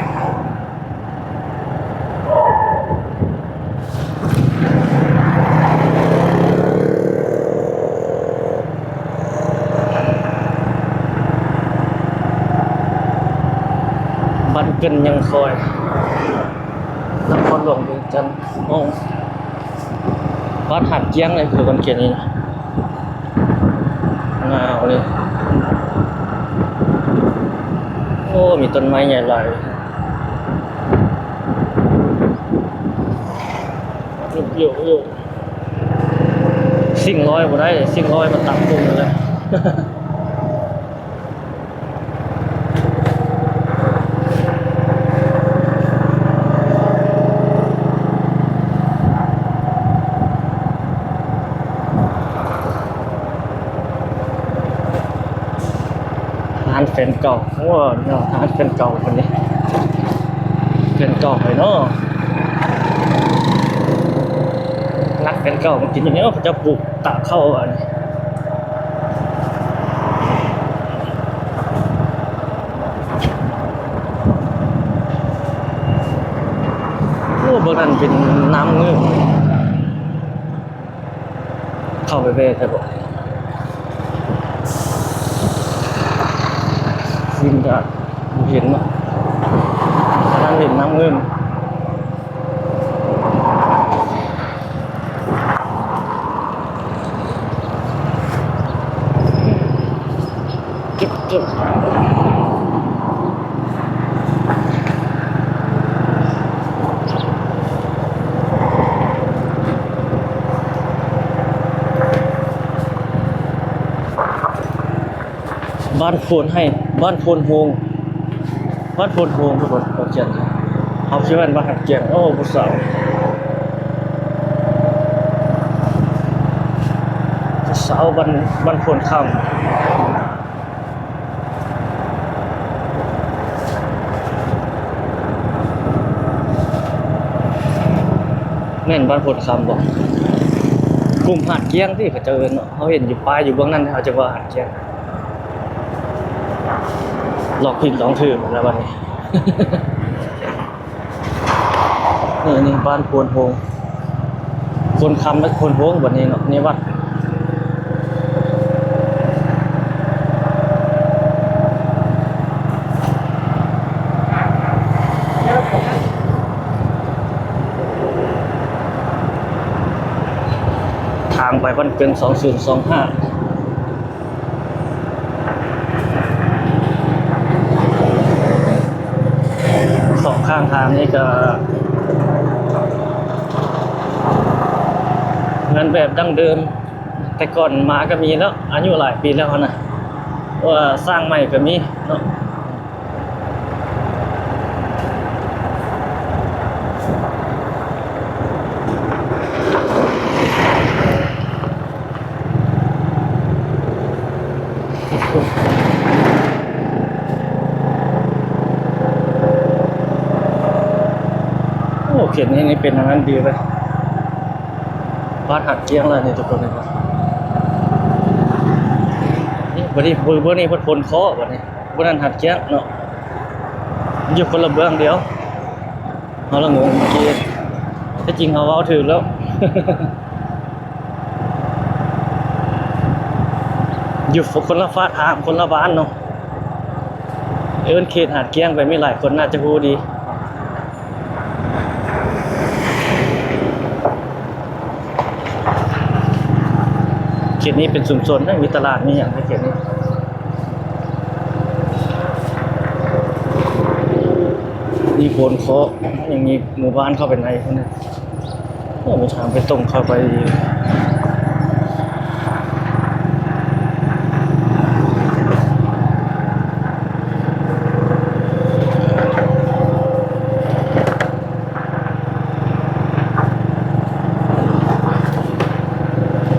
ບ້ານເກີນຍັງຄອຍ ນະຄອນຫຼວງວຽງຈັນ. ໂອ້ ວັດຫາດກ້ຽງເລີຍ ຄືວັນກຽນນີ້ ງາມເລີຍ. ໂອ້ ມີຕົ້ນໄມ້ໃຫຍ່ຫຼາຍ. ໂຍກ ໂຍກ ໂຍກ ສິ່ງລອຍບໍ່ໄດ້ ສິ່ງລອຍມັນຕຳຕົງເລີຍ. ຮ້ານແຟນເກົ່າ. ໂອ້ ຮ້ານແຟນເກົ່າເພິ່ນນີ້ ແຟນເກົ່າຂ້ອຍເນາະ. ນັດແຟນເກົ່າມາກິນຢູ່ນີ້. ເຂົາເຈົ້າປູກຕາເຂົ້າອັນ ໂອ້ ເບິ່ງນັ້ນເປັນນ້ຳງື່ມ. ເຂົ້າໄປແວ່ໄດ້ບໍ່? ຊິມກະບໍ່ເຫັນເນາະ ອັນນັ້ນເຫັນນ້ຳງື່ມ. ບ້ານໂພນໄຮ່ ບ້ານໂພນໂຮງ ບ້ານໂພນໂຮງ ທຸກຄົນ ເຂົາຂຽນ ເຮົາຄິດວ່າບ້ານຫາດກ້ຽງ. ໂອ້ ຜູ້ສາວ ຜູ້ສາວບ້ານ ບ້ານໂພນຄຳ. ແມ່ນບ້ານໂພນຄຳບໍ່? ກຸ່ມຫາດກ້ຽງຕິເຂົາເຈົ້າເອີ້ນເນາະ. ເຮົາເຫັນຢູ່ປ້າຍຢູ່ເບື້ອງນັ້ນ ເຮົາຈະວ່າຫາດກ້ຽງ. ລອງຜິດລອງຖືກແລ້ວບັດນີ້. ນີ້ ນີ້ບ້ານໂພນໂຮງ ໂພນຄຳ ແລະ ໂພນໂຮງບັດນີ້ເນາະ ໃນວັດ. ທາງໄປບ້ານເກີນ ສອງສູນສອງຫ້າ. ສອງຂ້າງທາງນີ້ກະເຮືອນແບບດັ້ງເດີມ ແຕ່ກ່ອນມາກະມີແລ້ວ ອາຍຸຫຼາຍປີແລ້ວຫັ້ນນະ ເພາະວ່າສ້າງໃໝ່ກະມີເນາະ. ໂອ້ ເຂດນີ້ນີ້ເປັນອັນນັ້ນດີເວີຍ ບ້ານຫາດກ້ຽງແລ້ວນີ້ ທຸກຄົນເອີຍ. ນີ້ ບັດນີ້ ເບື້ອງນີ້ເພິ່ນໂພນເຄາະ ບັດນີ້ ເບື້ອງນັ້ນຫາດກ້ຽງເນາະ ຢູ່ຄົນລະເບື້ອງດຽວ. ເຮົາລະງົງເມື່ອກີ້ ແທ້ຈິງເຮົາເວົ້າຖືກແລ້ວ ຢູ່ຄົນລະຟາກທາງ ຄົນລະບ້ານເນາະ ເອີ້ນເຂດຫາດກ້ຽງໄປ ມີຫຼາຍຄົນໜ້າຈະຮູ້ດີ. ເຂດນີ້ເປັນຊຸມຊົນນະ ມີຕະຫຼາດ ມີຫຍັງໃນເຂດນີ້. ມີໂພນເຄາະ ຍັງມີໝູ່ບ້ານເຂົ້າໄປໃນພຸ້ນນະ. ໂອ້ ມີທາງໄປຕົງເຂົ້າໄປອີກ. ໂ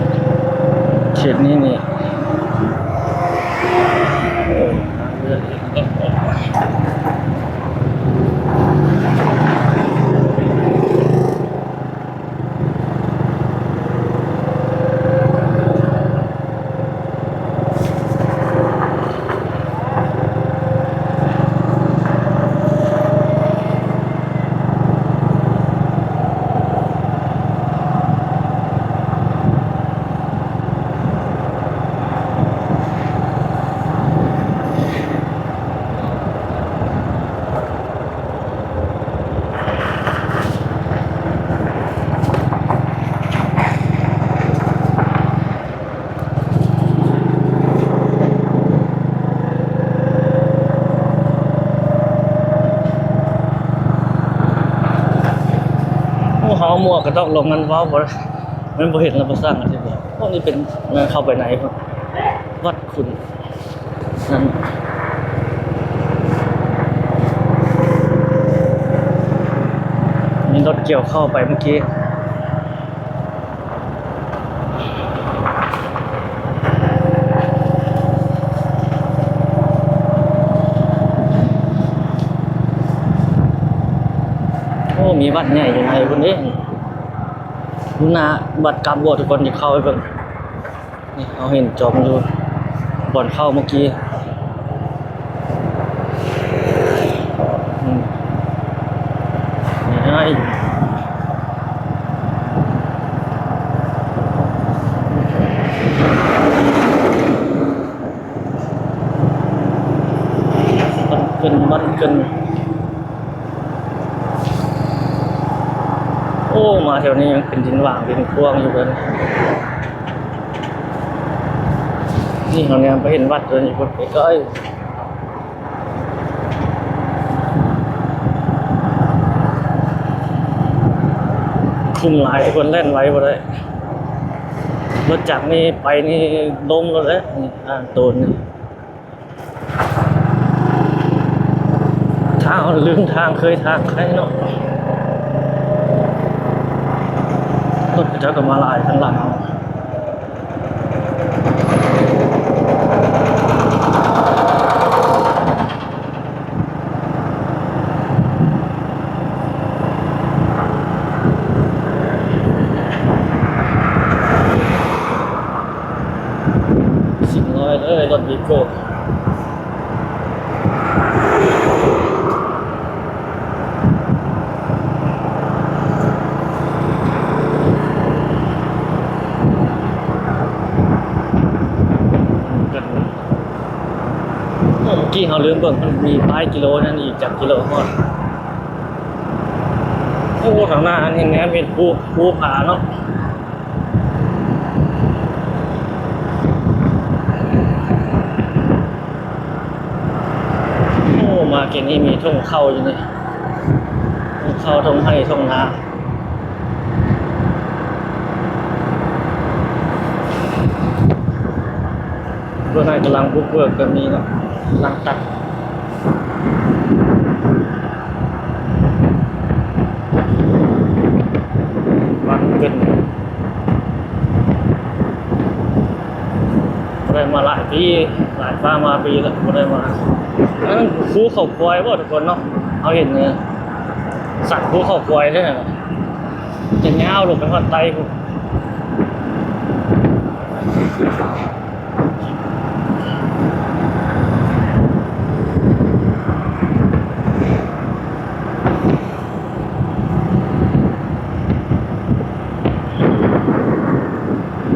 ໝວກກະຕ້ອງລົງ ມັນເວົ້າບໍ່ໄດ້ ມັນບໍ່ເຫັນລະບໍ່ສ້າງອະທິບາຍ. ໂອ້ ນີ້ເປັນ ເຂົ້າໄປໃນພຸ້ນ ວັດຂຸນນັ້ນ ມີລົດກ່ຽວເຂົ້າໄປເມື່ອກີ້. ໂອ້ ມີວັດໃຫຍ່ຢູ່ໃນພຸ້ນເດ້. ຢູ່ໜ້າວັດກັບບໍ່ ທຸກຄົນ ທີ່ເຂົ້າໄປເບິ່ງ. ນີ້ເຮົາເຫັນຈອມຢູ່ບ່ອນເຂົ້າເມື່ອກີ້. ອືມ ນີ້ ວັນເກີນ ວັນເກີນ. ໂອ້ ມາແຖວນີ້ຍັງເປັນດິນຫວາງດິນຂວ້າງຢູ່ເບິ່ງ. ນີ້ເຮົາແນມໄປເຫັນວັດຕົວນີ້ພຸ້ນໃກ້ໆ. ຄຸມຫຼາຍ ຄົນແລ່ນໄວບໍ່ໄດ້. ລົດຈັກນີ້ໄປນີ້ລົ້ມໂລດແຫຼະ ນີ້ທາງໂຕນນີ້. ຖ້າເຮົາລືມທາງ ເຄີຍທາງໃຄເນາະ. ລົດເຂົາເຈົ້າກໍມາຫຼາຍທາງຫຼັງເຮົາ. ສິງຮ້ອຍເລີຍ ລົດວີໂກ້. ເມື່ອກີ້ເຮົາລືມເບິ່ງ ມັນມີປ້າຍກິໂລນັ້ນອີກ ຈັກກິໂລຮອດ. ໂອ້ ທາງໜ້າຫັ້ນແນມເຫັນພູ ພູຜາເນາະ. ໂອ້ ມາເຂດນີ້ມີທົ່ງເຂົ້າຢູ່ນີ້ ທົ່ງເຂົ້າ ທົ່ງໄຮ່ ທົ່ງນາ. ເບື້ອງໃນກຳລັງບຸກເບີກກໍມີເນາະ ກຳລັງຕັດ ວັດເປັນ ບໍ່ໄດ້ມາຫຼາຍປີ ຫຼາຍຟ້າມາປີແລ້ວ ບໍ່ໄດ້ມາ. ອັນນັ້ນພູເຂົາຄວາຍບໍ່ ທຸກຄົນເນາະ? ເຮົາເຫັນນີ້ ສັນພູເຂົາຄວາຍເດ້ ຈະຍາວລົງໄປຮອດໃຕ້ພຸ້ນ.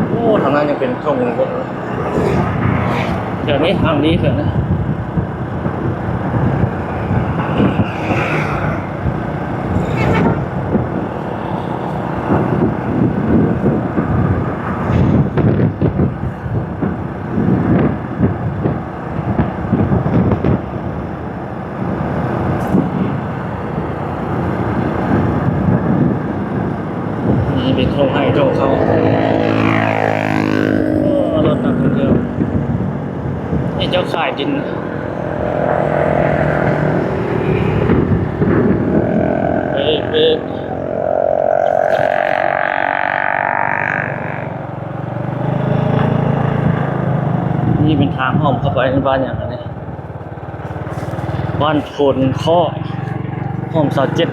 ໂອ້ ທາງນັ້ນຍັງເປັນທົ່ງຢູ່ເດ້. ແຖວນີ້ທາງດີເທື່ອນະ. ນີ້ເປັນທົ່ງໄຮ່ທົ່ງເຂົ້າ. ໂອ້ ລົດນັກທ່ອງທ່ຽວ ນີ້ເຈົ້າຂາຍດິນ. ເບຣກ ເບຣກ. ນີ້ເປັນທາງອ້ອມເຂົ້າໄປໃນບ້ານຫຍັງອັນນີ້? ບ້ານໂພນເຄາະ ຮ່ອມຊາວເຈັດ.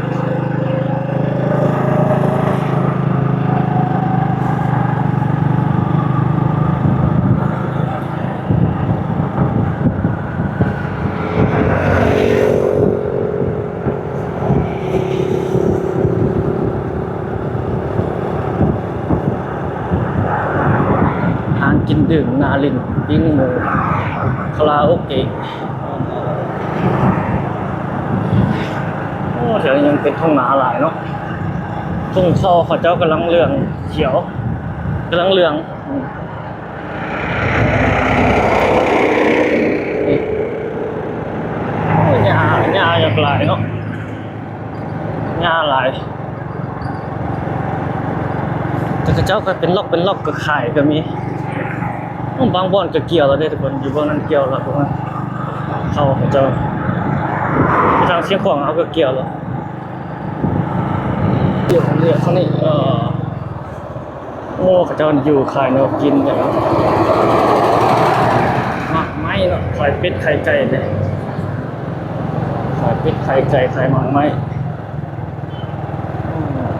ຮ້ານກິນດື່ມ ໜ້າຫຼິ້ນ ປີ້ງໝູ ຄາຣາໂອເກະ. ໂອ້ ແຖວນີ້ຍັງເປັນທົ່ງນາຫຼາຍເນາະ. ທົ່ງເຂົ້າເຂົາເຈົ້າກຳລັງເຫຼືອງຂຽວ ກຳລັງເຫຼືອງ. ໂອ້ຍ ຫຍ້າ ຫຍ້າຢ່າງຫຼາຍເນາະ ຫຍ້າຫຼາຍ. ແຕ່ເຂົາເຈົ້າກໍເປັນລັອກເປັນລັອກກໍຂາຍກໍມີ. ບາງບ່ອນກໍກ່ຽວແລ້ວເດ້ທຸກຄົນ, ຢູ່ບ່ອນນັ້ນກ່ຽວແລ້ວ ເຂົາເຈົ້າ. ທາງຊຽງຂວາງເຮົາກໍກ່ຽວແລ້ວ. ກ່ຽວເລືອກເຂົານີ້ ເອີ ໂອ້ ເຂົາເຈົ້າຢູ່ຂາຍແນວກິນກັນເນາະ, ໝາກໄມ້ເນາະ, ຂາຍເປັດຂາຍໄກ່ເດ້, ຂາຍເປັດຂາຍໄກ່ ຂາຍໝາກໄມ້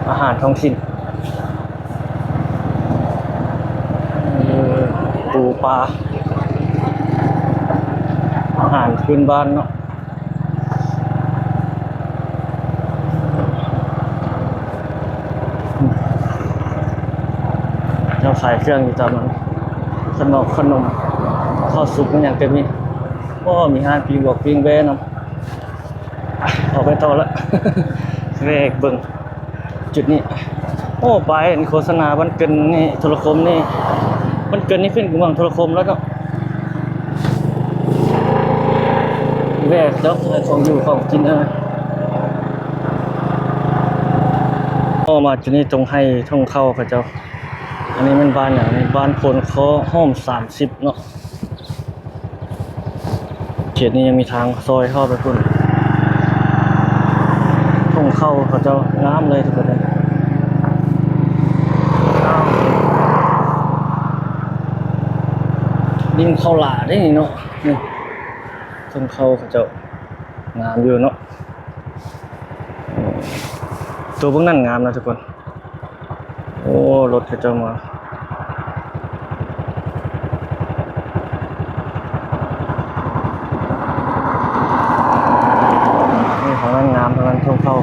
ອາຫານທ້ອງຖິ່ນ. ເອີ ປູປາ ອາຫານພື້ນບ້ານເນາະ. ເຈົ້າຂາຍເຄື່ອງຢູ່ຕາມນັ້ນ, ຂະໜົມ ຂະໜົມ ເຂົ້າສຸກ ອີ່ຫຍັງກໍມີ. ໂອ້ ມີຮ້ານປີ້ງບວກປີ້ງແບ້ນຳ. ອອກໄປຕໍ່ລະ ແວະເບິ່ງຈຸດນີ້. ໂອ້ ປ້າຍໂຄສະນາບ້ານເກີນນີ້ ໂທລະຄົມນີ້, ບ້ານເກີນນີ້ຂຶ້ນເມືອງໂທລະຄົມແລ້ວເນາະ. ແວະເຈົ້າຂາຍຂອງຢູ່ຂອງກິນ. ເອີ ພໍມາຈຸດນີ້ ທົ່ງໄຮ່ທົ່ງເຂົ້າເຂົາເຈົ້າ. ອັນນີ້ແມ່ນບ້ານຫຍັງນີ້? ບ້ານໂພນຄໍ ໂຮມສາມສິບເນາະ. ເຂດນີ້ຍັງມີທາງຊອຍເຂົ້າໄປພຸ້ນ. ທົ່ງເຂົ້າເຂົາເຈົ້າງາມເລີຍທຸກຄົນ. ດິນເຂົ້າຫຼ້າເດ້ນີ້ເນາະ. ນີ້ ທົ່ງເຂົ້າເຂົາເຈົ້າງາມຢູ່ເນາະ. ໂຕເບິ່ງນັ້ນງາມນະທຸກຄົນ. ໂອ້ ລົດເຂົາເຈົ້າມາ. ນີ້ທາງນັ້ນງາມ, ທາງນັ້ນທົ່ງເຂົ້າ.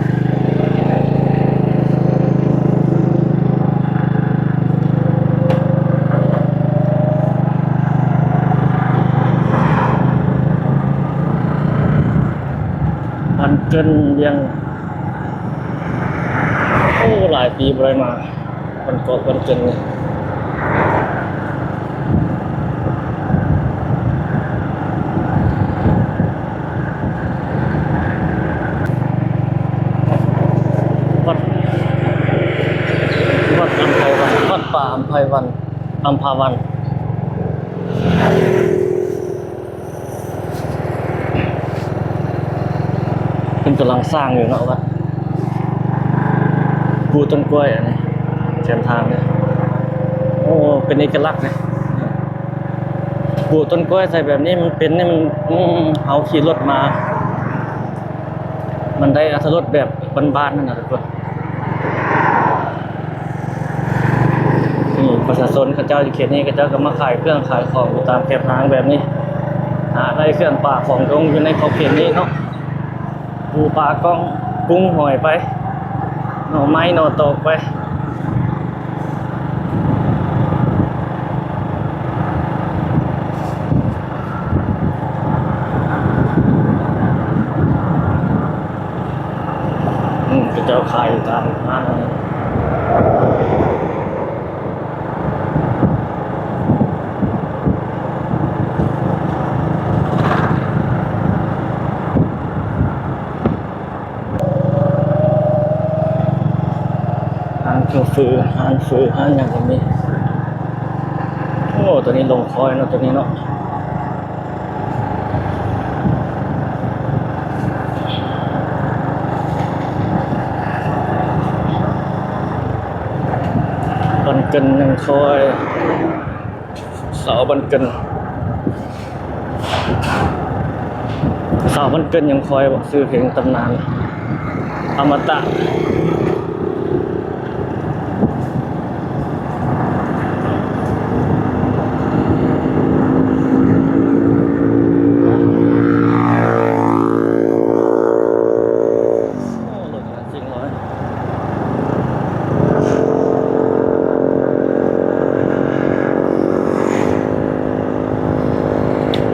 ບ້ານເກີນ ວຽງ ໂອ້ ຫຼາຍປີບໍ່ໄດ້ມາ ບ້ານກອກບ້ານເກີນນີ້. ວັດ ວັດອຳໄພວັນ ວັດປ່າອຳໄພວັນ ອຳພາວັນ. ເພິ່ນກຳລັງສ້າງຢູ່ເນາະວັດ. ປູຕົ້ນກ້ວຍອັນນີ້ ແຄມທາງນີ້. ໂອ້ ເປັນເອກະລັກເດ້ ປູຕົ້ນກ້ວຍໃສ່ແບບນີ້. ມັນເປັນນີ້ ມັນ ອືມ ເຮົາຂີ່ລົດມາ ມັນໄດ້ອັດຕະລົດແບບບ້ານໆ ນັ້ນນະທຸກຄົນ. ນີ້ປະຊາຊົນເຂົາເຈົ້າຢູ່ເຂດນີ້ ເຂົາເຈົ້າກໍມາຂາຍເຄື່ອງຂາຍຂອງຢູ່ຕາມແຄມທາງແບບນີ້, ຫາໄດ້ເຄື່ອງປ່າຂອງດົງຢູ່ໃນຂອບເຂດນີ້ເນາະ. ປູປາກ້ອງ ກຸ້ງຫອຍໄປ, ໜໍ່ໄມ້ໜໍ່ຕອກໄປ. ອືມ ເຂົາເຈົ້າຂາຍຢູ່ຕາມຫ້າງ. ຮ້ານເຄື່ອງຟື ຮ້ານຟື ຮ້ານຫຍັງກໍມີ. ໂອ້ ຕົວນີ້ລົງຄອຍເນາະ ຕົວນີ້ເນາະ. ບ້ານເກີນຍັງຄອຍ ສາວບ້ານເກີນ ສາວບ້ານເກີນຍັງຄອຍ ບໍ່ ຊື່ເພງຕຳນານອະມະຕະ. ໂອ້ ລົດກະຈິງເລີຍ.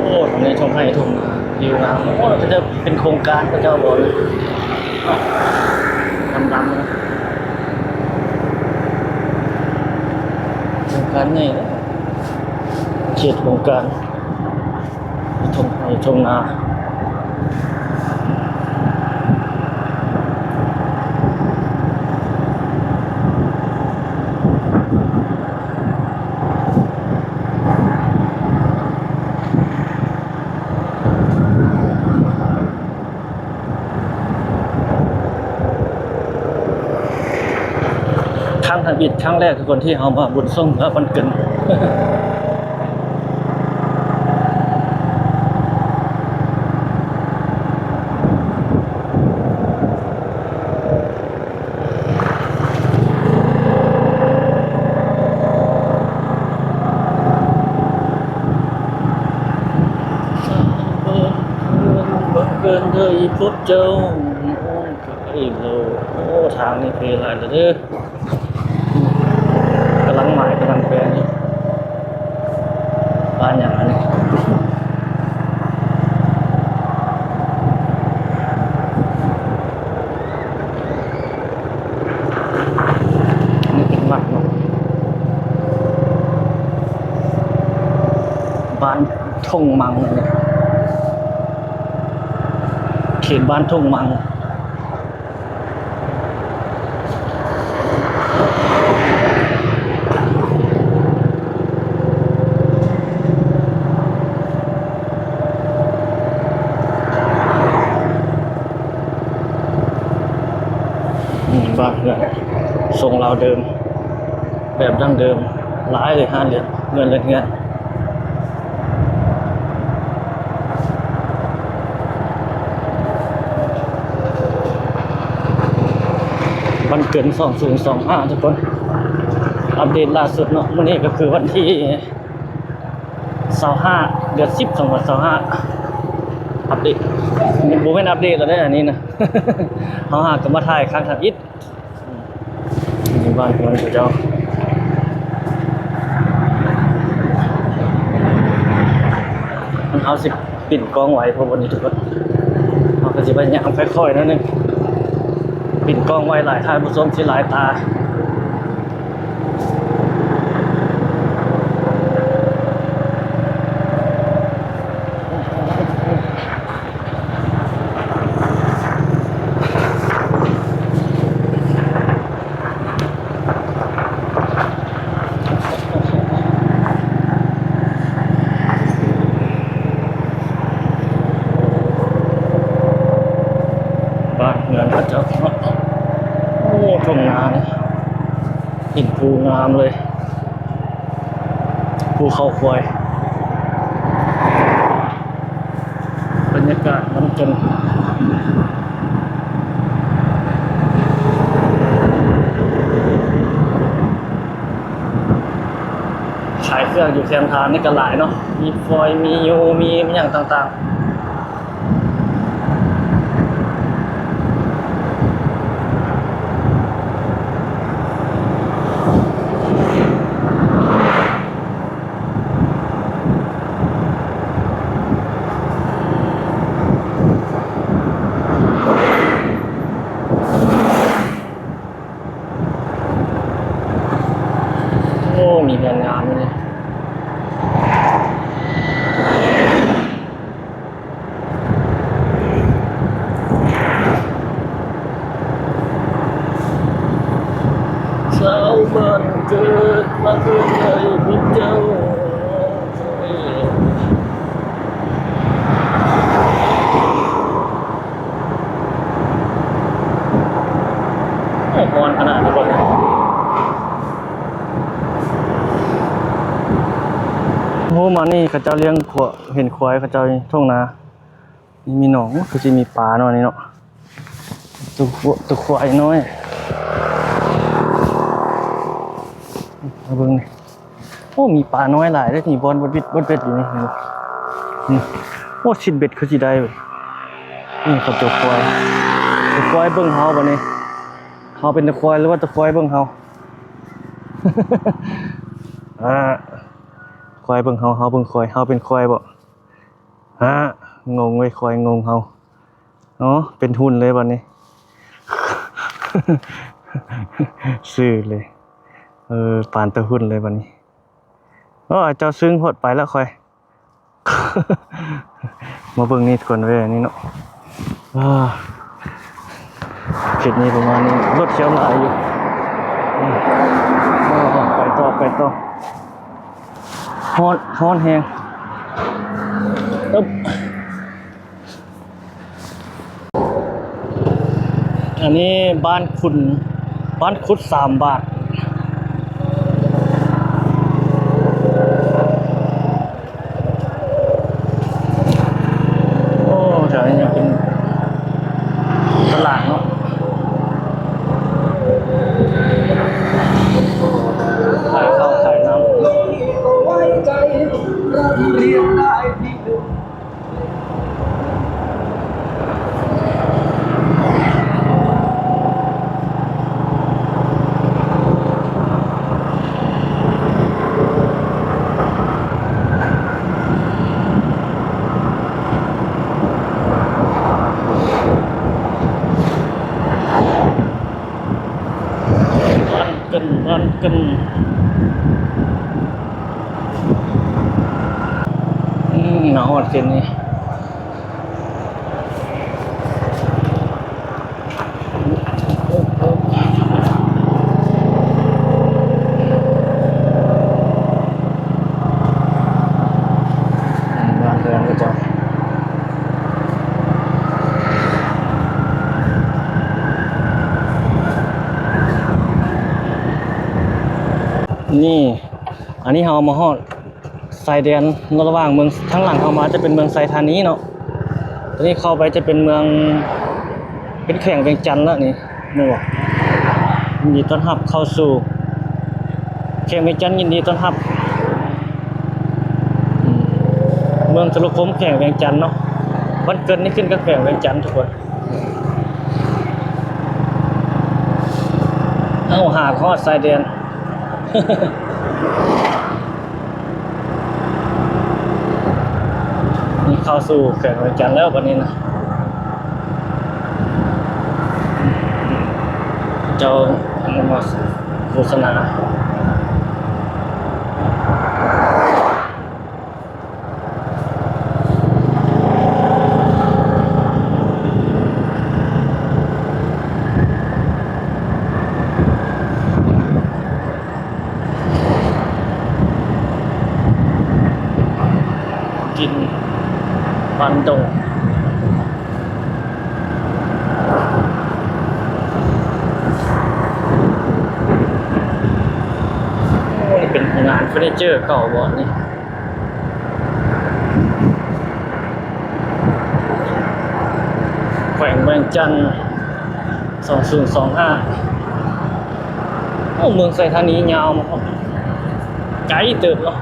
ໂອ້ ທາງນີ້ທົ່ງໄຮ່ທົ່ງນາ ວິວງາມ. ໂອ້ ຈະເປັນໂຄງການເຂົາເຈົ້າບໍ່ນະ? ດຳໆ ນະ ໂຄງການໃຫຍ່ເດ້ ເຂດໂຄງການ. ທົ່ງໄຮ່ທົ່ງນາ. ຄັ້ງທຳອິດ ຄັ້ງແລກທຸກຄົນທີ່ເຮົາມາບຸນຊ່ວງເມືອບ້ານເກີນ. ເດີ ພົບເຈົ້າ ໂອ້ຍ ໂອ້ ທາງນີ້ເພຫຼາຍແລ້ວເດີ. ກຳລັງໝາຍ ກຳລັງແປນຢູ່. ບ້ານຫຍັງອັນນີ້? ອັນນີ້ເປັນວັດເນາະ ບ້ານທົ່ງມັງ ເຂດບ້ານທົ່ງມັງ. ນີ້ ບ້ານເຮືອນຊົງລາວເດີມ ແບບດັ້ງເດີມ ຫຼາຍເລີຍ ເຮືອນເຮືອນ ເຮືອນເຮືອນ. ວັນເກີດສອງພັນຊາວຫ້າ ທຸກຄົນ ອັບເດດລ່າສຸດເນາະ. ມື້ນີ້ກໍຄືວັນທີຊາວຫ້າ ເດືອນສິບ ສອງພັນຊາວຫ້າ ອັບເດດ ບໍ່ແມ່ນອັບເດດແລ້ວເດ້ ອັນນີ້ນະ ເຮົາຫາກໍມາຖ່າຍຄັ້ງທຳອິດ. ນີ້ບ້ານເຮືອນເຂົາເຈົ້າ ເຮົາຊິປິ່ນກ້ອງໄວ ເພາະວ່ານີ້ທຸກຄົນ ເຮົາກໍຊິໄປຍ່າງຄ່ອຍໆໜ້ອຍໜຶ່ງ ປິ່ນກ້ອງໄວຫຼາຍ ທ່ານຜູ້ຊົມຊິຫຼາຍຕາ. ບ້ານເຮືອນເຂົາເຈົ້າເນາະ ໂອ້ ທົ່ງນານີ້ ເຫັນພູງາມເລີຍ ພູເຂົາຄວາຍ. ບັນຍາກາດມັນຈະ ຂາຍເຄື່ອງຢູ່ແຄມທາງນີ້ກໍຫຼາຍເນາະ ມີຟອຍ ມີຢູ່ ມີຫຍັງຕ່າງໆ. ໂອ້ ມີເຮືອນງາມຢູ່ນີ້. ຊາວບ້ານເກີດມາເພື່ອໄດ້ພົບເຈົ້າ. ໂອ້ ຮ້ອນຂະໜາດນີ້ບໍ່ໄດ້. ໂອ້ ມານີ້ເຂົາເຈົ້າລ້ຽງຄວາຍ ເຫັນຄວາຍເຂົາເຈົ້າຢູ່ທົ່ງນາ. ນີ້ມີໜອງ ຄືຊິມີປາເນາະ ນີ້ເນາະ ຕົວ ຕົວຄວາຍນ້ອຍ ມາເບິ່ງນີ້. ໂອ້ ມີປານ້ອຍຫຼາຍເດ້ນີ້ ບ່ອນເບັດ ເບັດ ເບັດຢູ່ນີ້ ນີ້. ໂອ້ ຊິດເບັດຄືຊິໄດ້ເວີຍ. ນີ້ເຂົາຕົວຄວາຍ ຕົວຄວາຍເບິ່ງເຮົາບັດນີ້. ເຮົາເປັນຕົວຄວາຍ ຫຼືວ່າຕົວຄວາຍເບິ່ງເຮົາ? ອາ ຄວາຍເບິ່ງເຮົາ ເຮົາເບິ່ງຄວາຍ ເຮົາເປັນຄວາຍບໍ? ຮະ ງົງເວີຍ ຄວາຍງົງເຮົາ. ອໍ ເປັນຫຸ່ນເລີຍບັດນີ້ ຊື່ເລີຍ ເອີ ປານຕາຫຸ່ນເລີຍບັດນີ້. ໂອ້ ເຈົ້າຊຶ້ງໂພດ ໄປລະຂ້ອຍ. ມາເບິ່ງນີ້ກ່ອນເວີຍ ນີ້ເນາະ. ອາ ເຂດນີ້ປະມານນີ້ ລົດຂຽວຫຼາຍຢູ່. ອືມ ໄປຕໍ່ ໄປຕໍ່. ຮ້ອນ ຮ້ອນແຮງ. ອຶບ ອັນນີ້ບ້ານຂຸນ ບ້ານຂຸດສາມບາດ. ດອນກຶນ ອືມ ມາຮອດເຂດນີ້. ບ້ານເຮືອນເຂົາເຈົ້າ ນີ້ ອັນນີ້ເຮົາມາຮອດ ຊາຍແດນເນາະ ລະຫວ່າງເມືອງ ທາງຫຼັງເຮົາມາຈະເປັນເມືອງໄຊທານີເນາະ, ຕອນນີ້ເຂົ້າໄປຈະເປັນເມືອງ ເປັນແຂວງວຽງຈັນແລ້ວນີ້ ແມ່ນບໍ່? ຍິນດີຕ້ອນຮັບເຂົ້າສູ່ແຂວງວຽງຈັນ, ຍິນດີຕ້ອນຮັບ ອືມ ເມືອງທຸລະຄົມແຂວງວຽງຈັນເນາະ, ບ້ານເກີດນີ້ຂຶ້ນກັບແຂວງວຽງຈັນທຸກຄົນ. ເອົ້າ ຫາກຮອດຊາຍແດນ ນີ້ເຂົ້າສູ່ແຂວງວຽງຈັນແລ້ວບັດນີ້ນະ. ເຈົ້າມາໂຄສະນາ. ກິນບັນດົງ. ໂອ້ ນີ້ເປັນໂຮງງານເຟີນີເຈີເກົ່າບໍ່ນີ້? ແຂວງວຽງຈັນ ສອງສູນສອງຫ້າ. ໂອ້ ເມືອງໄຊທານີຍາວມາຮອດ ໄກເຕີບເນາະ,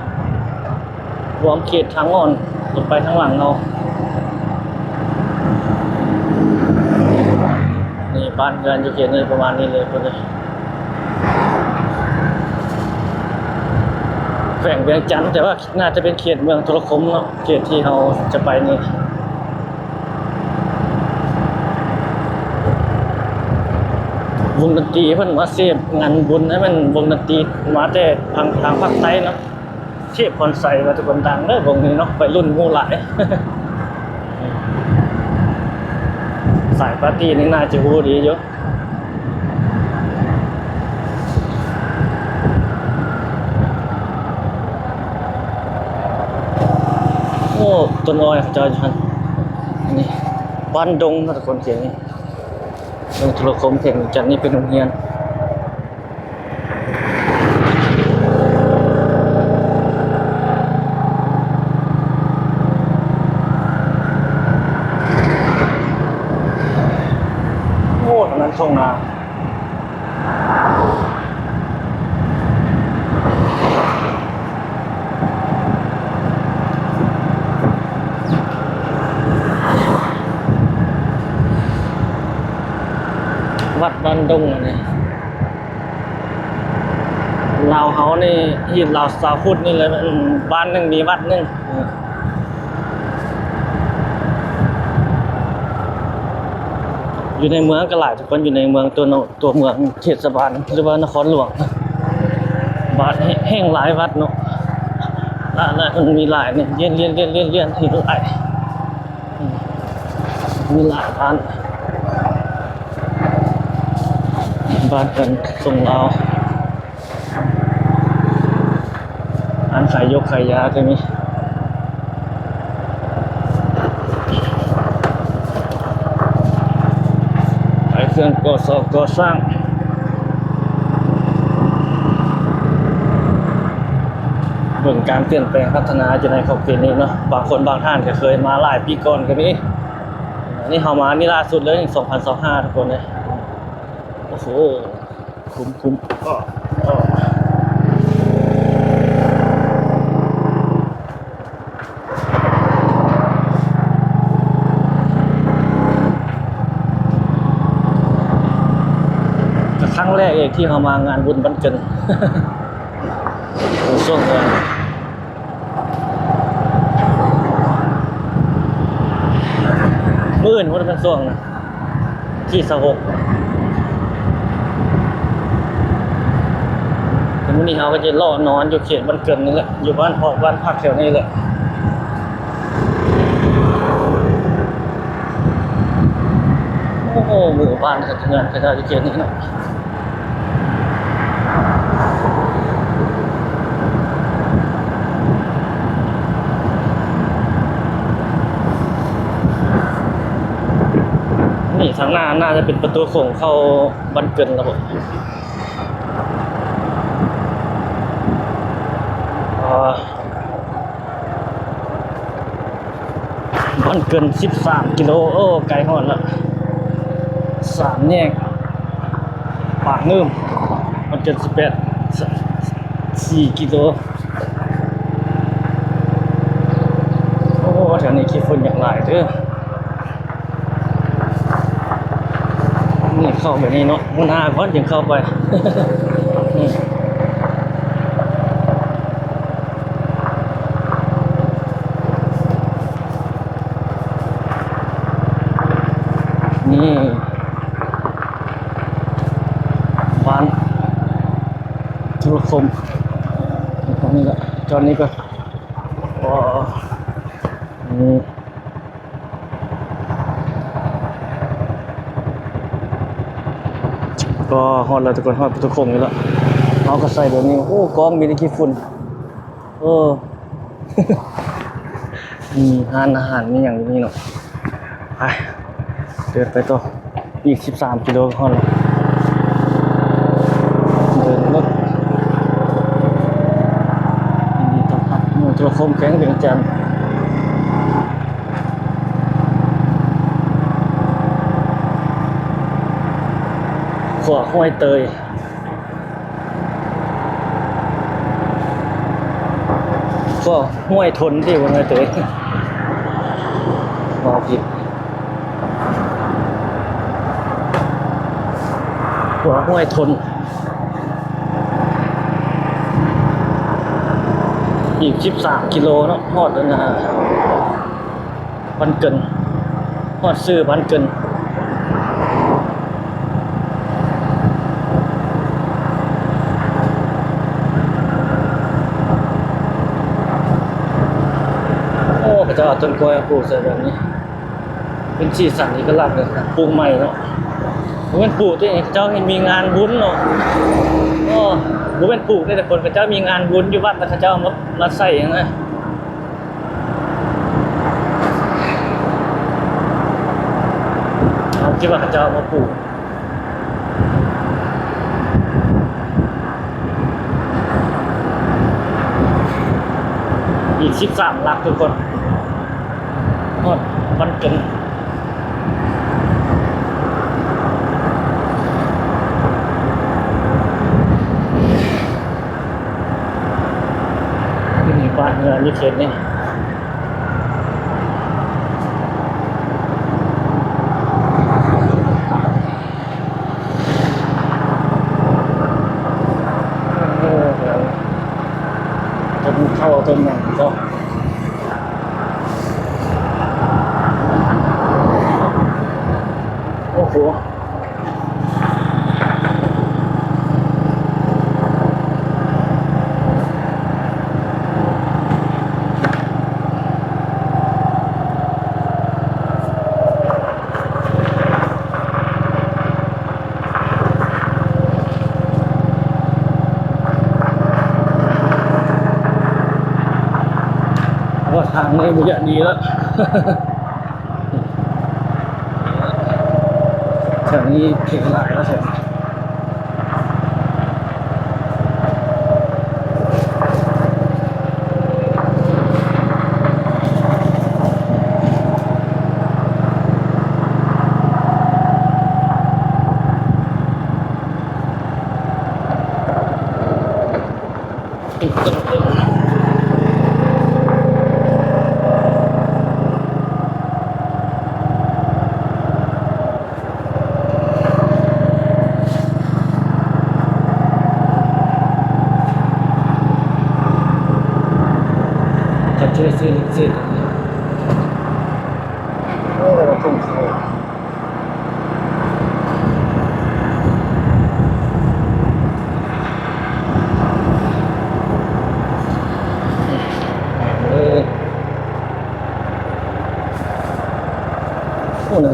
ຮວມເຂດທາງອ່ອນລົງໄປທາງຫຼັງເຮົາ. ນີ້ ບ້ານເຮືອນຢູ່ເຂດນີ້ປະມານນີ້ເລີຍພຸ້ນເດ. ແຂວງວຽງຈັນ ແຕ່ວ່າໜ້າຈະເປັນເຂດເມືອງທຸລະຄົມເນາະ ເຂດທີ່ເຮົາຈະໄປນີ້. ວົງດົນຕີເພິ່ນມາເສບງານບຸນ ໃຫ້ແມ່ນວົງດົນຕີມາແຕ່ທາງ ທາງພາກໃຕ້ເນາະ. ເທບພອນໄຊວ່າແຕ່ຄົນດັງເດີວົງນີ້ເນາະ, ໄວລຸ້ນຮູ້ຫຼາຍ. ສາຍປາຕີ້ນີ້ໜ້າຈະຮູ້ດີຢູ່. ໂອ້ ຕົ້ນອ້ອຍເຂົາເຈົ້າຢູ່ຫັ້ນ. ນີ້ ບ້ານດົງເນາະທຸກຄົນ, ເຂດນີ້ ເມືອງທຸລະຄົມ ແຂວງວຽງຈັນ. ນີ້ເປັນໂຮງຮຽນ. ໂອ້ ທາງນັ້ນທົ່ງນາ. ວັດບ້ານດົງອັນນີ້. ລາວເຮົານີ້ ຮີດລາວຊາວພຸດນີ້ແຫຼະ ບ້ານໜຶ່ງມີວັດໜຶ່ງ. ຢູ່ໃນເມືອງກໍຫຼາຍທຸກຄົນ, ຢູ່ໃນເມືອງຕົວເນາະ ຕົວເມືອງເທດສະບານ ຫຼືວ່ານະຄອນຫຼວງ ບາດແຫ່ງຫຼາຍວັດເນາະ, ຫຼາຍໆ ມັນມີຫຼາຍນີ້ ລຽນໆໆໆ ເຫັນຫຼາຍ. ອືມ ມີຫຼາຍຮ້ານ ບ້ານເຮືອນຊົງລາວ ຮ້ານຂາຍຢົກຂາຍຢາກໍມີ ຂາຍເຄື່ອງກໍ່ສ້ອງກໍ່ສ້າງ. ເບິ່ງການປ່ຽນແປງພັດທະນາຢູ່ໃນຂອບເຂດນີ້ເນາະ, ບາງຄົນບາງທ່ານກໍເຄີຍມາຫຼາຍປີກ່ອນກໍມີ. ອັນນີ້ເຮົາມານີ້ລ່າສຸດເລີຍ ສອງພັນຊາວຫ້າ ທຸກຄົນເອີຍ. ໂອ້ໂຫ ຄຸ້ມໆ. ກໍຄັ້ງແລກເອງທີ່ເຮົາມາງານບຸນວັນເກີດ ໂອ້ ຊ່ວງເດືອນ ມື້ອື່ນພຸ້ນແມ່ນຊ່ວງນະ ທີຊາວຫົກ ເ ມື້ນີ້ເຮົາກໍຈະເລາະນອນຢູ່ເຂດບ້ານເກີນນີ້ແຫຼະ ຢູ່ບ້ານ ຮອດບ້ານພັກແຖວນີ້ແຫຼະ. ໂອ້ ໝູ່ບ້ານເຮືອນເຂົາເຈົ້າຢູ່ເຂດນີ້ເນາະ. ນີ້ທາງໜ້າໜ້າຈະເປັນປະຕູໂຂງເຂົ້າບ້ານເກີນແລ້ວບໍ? ເອີ ບ້ານເກີນສິບສາມກິໂລ ໂອ້ ໃກ້ຮອດລະ ສາມແຍກປາກງື່ມ ບ້ານເກີນສິບແປດ ສ- ສີ່ກິໂລ. ໂອ້ ແຖວນີ້ຂີ້ຝຸ່ນຢາກຫຼາຍເດີ. ນີ້ເຂົ້າໄປນີ້ເນາະ ຫົວໜ້າກ່ອນຈຶ່ງເຂົ້າໄປ. ນີ້ ບ້ານທຸລະຄົມ ນີ້ລະ ຈອດນີ້ກ່ອນ. ອໍ ນີ້ ກໍຮອດແລ້ວທຸກຄົນ ຮອດປະຕູໂຂງນີ້ແລ້ວ. ເຮົາກໍໃສ່ແບບນີ້ ໂອ້ ກ້ອງມີແຕ່ຂີ້ຝຸ່ນ. ເອີ ມີຮ້ານອາຫານມີຫຍັງຢູ່ນີ້ເນາະ. ໄປ ເດີນໄປຕໍ່ ອີກສິບສາມກິໂລກໍຮອດແລ້ວ. ເດີນລົດ ຍິນດີຕ້ອນຮັບເມືອງທຸລະຄົມ ແຂວງວຽງຈັນ. ຂົວຫ້ວຍເຕີຍ ກໍຫ້ວຍທົນຕິ ບໍ່ແມ່ນເຕີຍ ເວົ້າຜິດ. ຂົວຫ້ວຍທົນ ອີກສິບສາມກິໂລເນາະ ຮອດອັນນ່າ ບ້ານເກີນ ຮອດຊື່ບ້ານເກີນ. ໂອ້ ເຂົາເຈົ້າເອົາຕົ້ນກ້ວຍມາປູກໃສ່ແບບນີ້ ເປັນສີສັນເອກະລັກເລີຍ ປູກໃໝ່ເນາະ. ບໍ່ແມ່ນປູກຕິ ເຂົາເຈົ້າເຫັນມີງານບຸນເນາະ. ໂອ້ ບໍ່ແມ່ນປູກເດ້ທຸກຄົນ ເຂົາເຈົ້າມີງານບຸນຢູ່ວັດ ແລ້ວເຂົາເຈົ້າເອົາມາ ມາໃສ່ຫັ້ນນະ. ເຮົາຄິດວ່າເຂົາເຈົ້າເອົາມາປູກ. ອີກສິບສາມຫຼັກທຸກຄົນ ຮອດບ້ານເກີນ. ມີບ້ານເຮືອນຢູ່ເຂດນີ້. ເອີ ຕົ້ນເຂົ້າຕົ້ນຫຍັງກໍ ໂອ້ໂຫ. ໂອ້ ທາງນີ້ບໍ່ຢາກດີແລ້ວ. ແຖວນີ້ເພງຫຼາຍແລ້ວແຖວນີ້. ໂ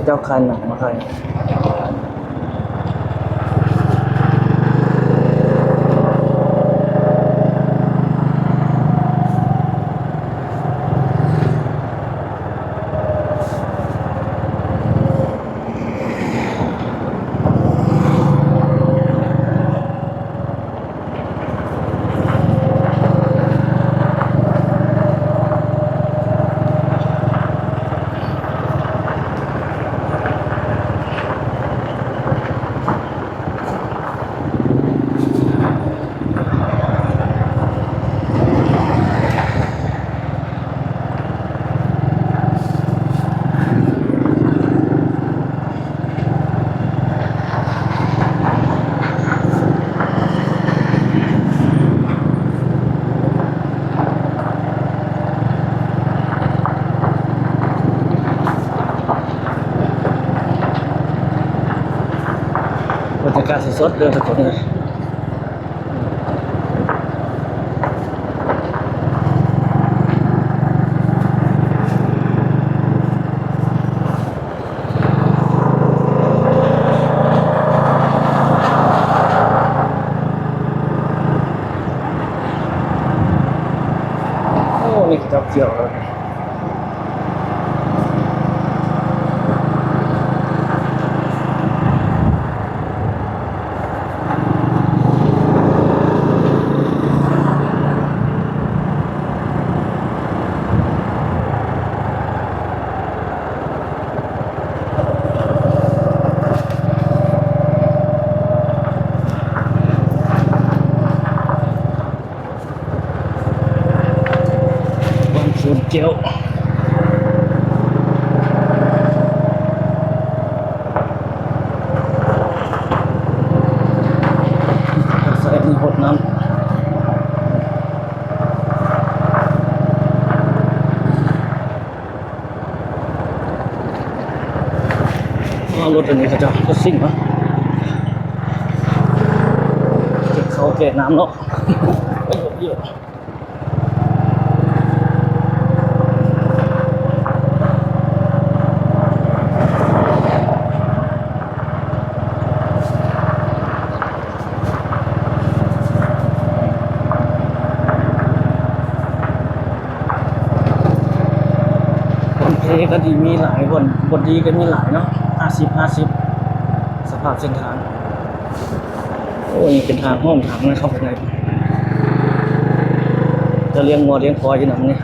ເຈົ້າຂາຍໜັງມາຂາຍ. ບັນຍາກາດສົດໆເດີທຸກຄົນເອີຍ. ໂອ້ ນີ້ເຂົາເຈົ້າກ່ຽວແລ້ວ. ບ້ານສວນແກ້ວ ອາໄສມີຫົດນ້ຳ. ອໍ ລົດອັນນີ້ເຂົາເຈົ້າ ລົດຊິງເນາະ ເກັບເຂົ້າແກ່ນ້ຳເນາະ. ບ່ອນເພກໍດີມີຫຼາຍ ບ່ອນບໍ່ດີກໍມີຫຼາຍເນາະ ຫ້າສິບ ຫ້າສິບ ສະພາບເສັ້ນທາງ. ໂອ້ ນີ້ເປັນທາງຫ້ອມທາງເຂົ້າໄປໃນ ຈະລ້ຽງງົວລ້ຽງຄວາຍຢູ່ນຳນີ້.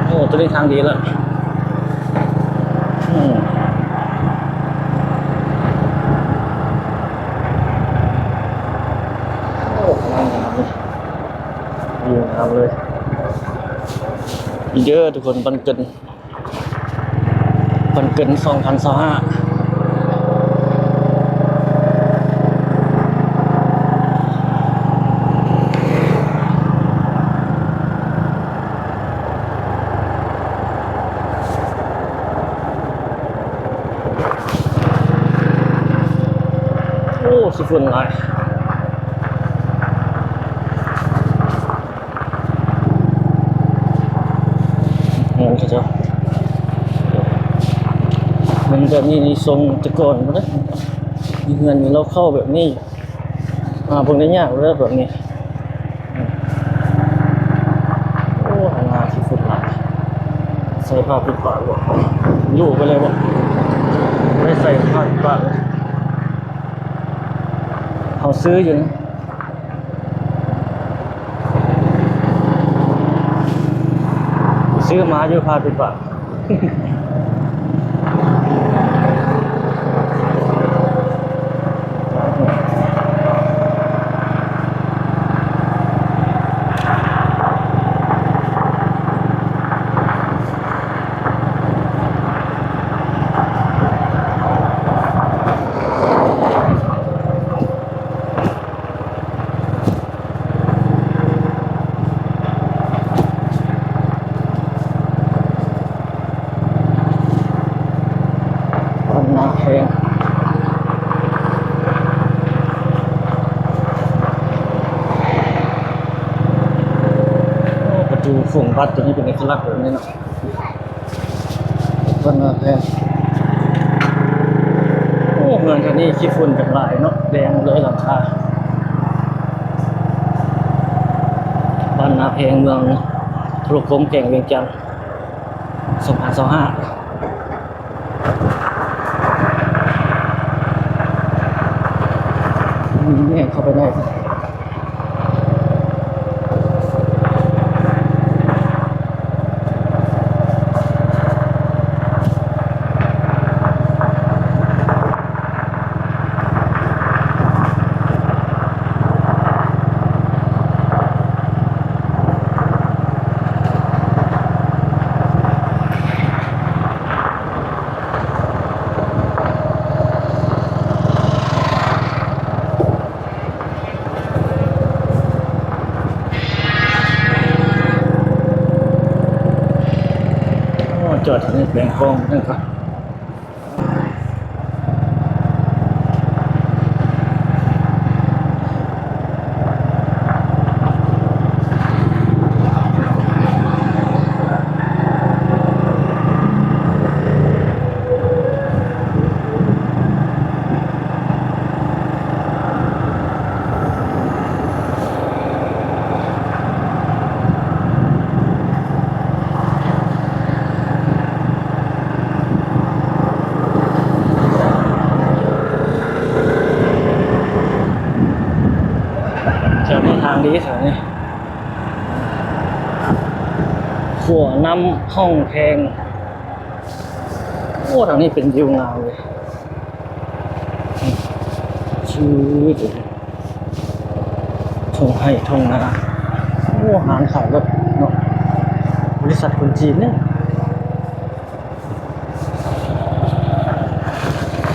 ໂອ້ ຕົວນີ້ທາງດີລະ. ອືມ ໂອ້ ງາມເລີຍ ວິວງາມເລີຍ. ນີ້ເດີທຸກຄົນ ບ້ານເກີນ ບ້ານເກີນສອງພັນຊາວຫ້າ. ໂອ້ ຂີ້ຝຸ່ນຫຼາຍ. ເຮືອນເຂົາເຈົ້າ ເຮືອນແບບນີ້ນີ້ຊົງແຕ່ກ່ອນພຸ້ນເດ້ ມີເຮືອນມີເລົ້າເຂົ້າແບບນີ້ ຫາເບິ່ງໄດ້ຍາກເລີຍແບບນີ້. ໂອ້ ຫາງາມທີ່ສຸດຫຼາຍ. ໃສ່ຜ້າປິດປາກບໍ່? ຢູ່ໄປເລີຍບໍ່? ບໍ່ໄດ້ໃສ່ຜ້າປິດປາກເລີຍ. ເຮົາຊື້ຢູ່ນະ ຊື້ມາຢູ່ຜ້າປິດປາກ. ໂ ວັດໂຕນີ້ເປັນເອກະລັກແບບນີ້ເນາະ ວັດນາແພງ. ໂອ້ ເຮືອນແຖວນີ້ຂີ້ຝຸ່ນຈັກຫຼາຍເນາະ ແດງເລີຍຫຼັງຄາ. ວັດນາແພງ ເມືອງໂທລະຄົມ ແຂວງວຽງຈັນ ສອງພັນຊາວຫ້າ. ນີ້ແມ່ນເຂົ້າໄປໄດ້. ອໍ ຈອດໃຫ້ແບງກອງນັ້ນກໍ ແຖວນີ້ທາງດີແຖວນີ້ ຂົວນ້ຳຫ້ອງແພງ. ໂອ້ ທາງນີ້ເປັນວິວງາມເລີຍ ຊື່ ທົ່ງໄຮ່ທົ່ງນາ. ໂອ້ ຮ້ານຂາຍລົດເນາະ ບໍລິສັດຄົນຈີນເນາະ.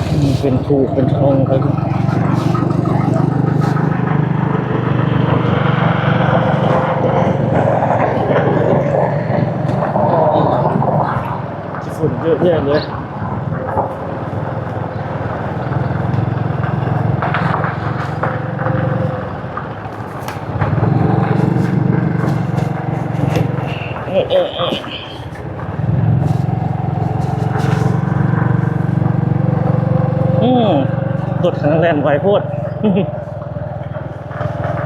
ອືມ ເປັນພູເປັນທອງໄປ. ຝຸ່ນເຍອະແຍະເລີຍ. ອືມ ລົດຄັນນັ້ນແລ່ນໄວໂພດ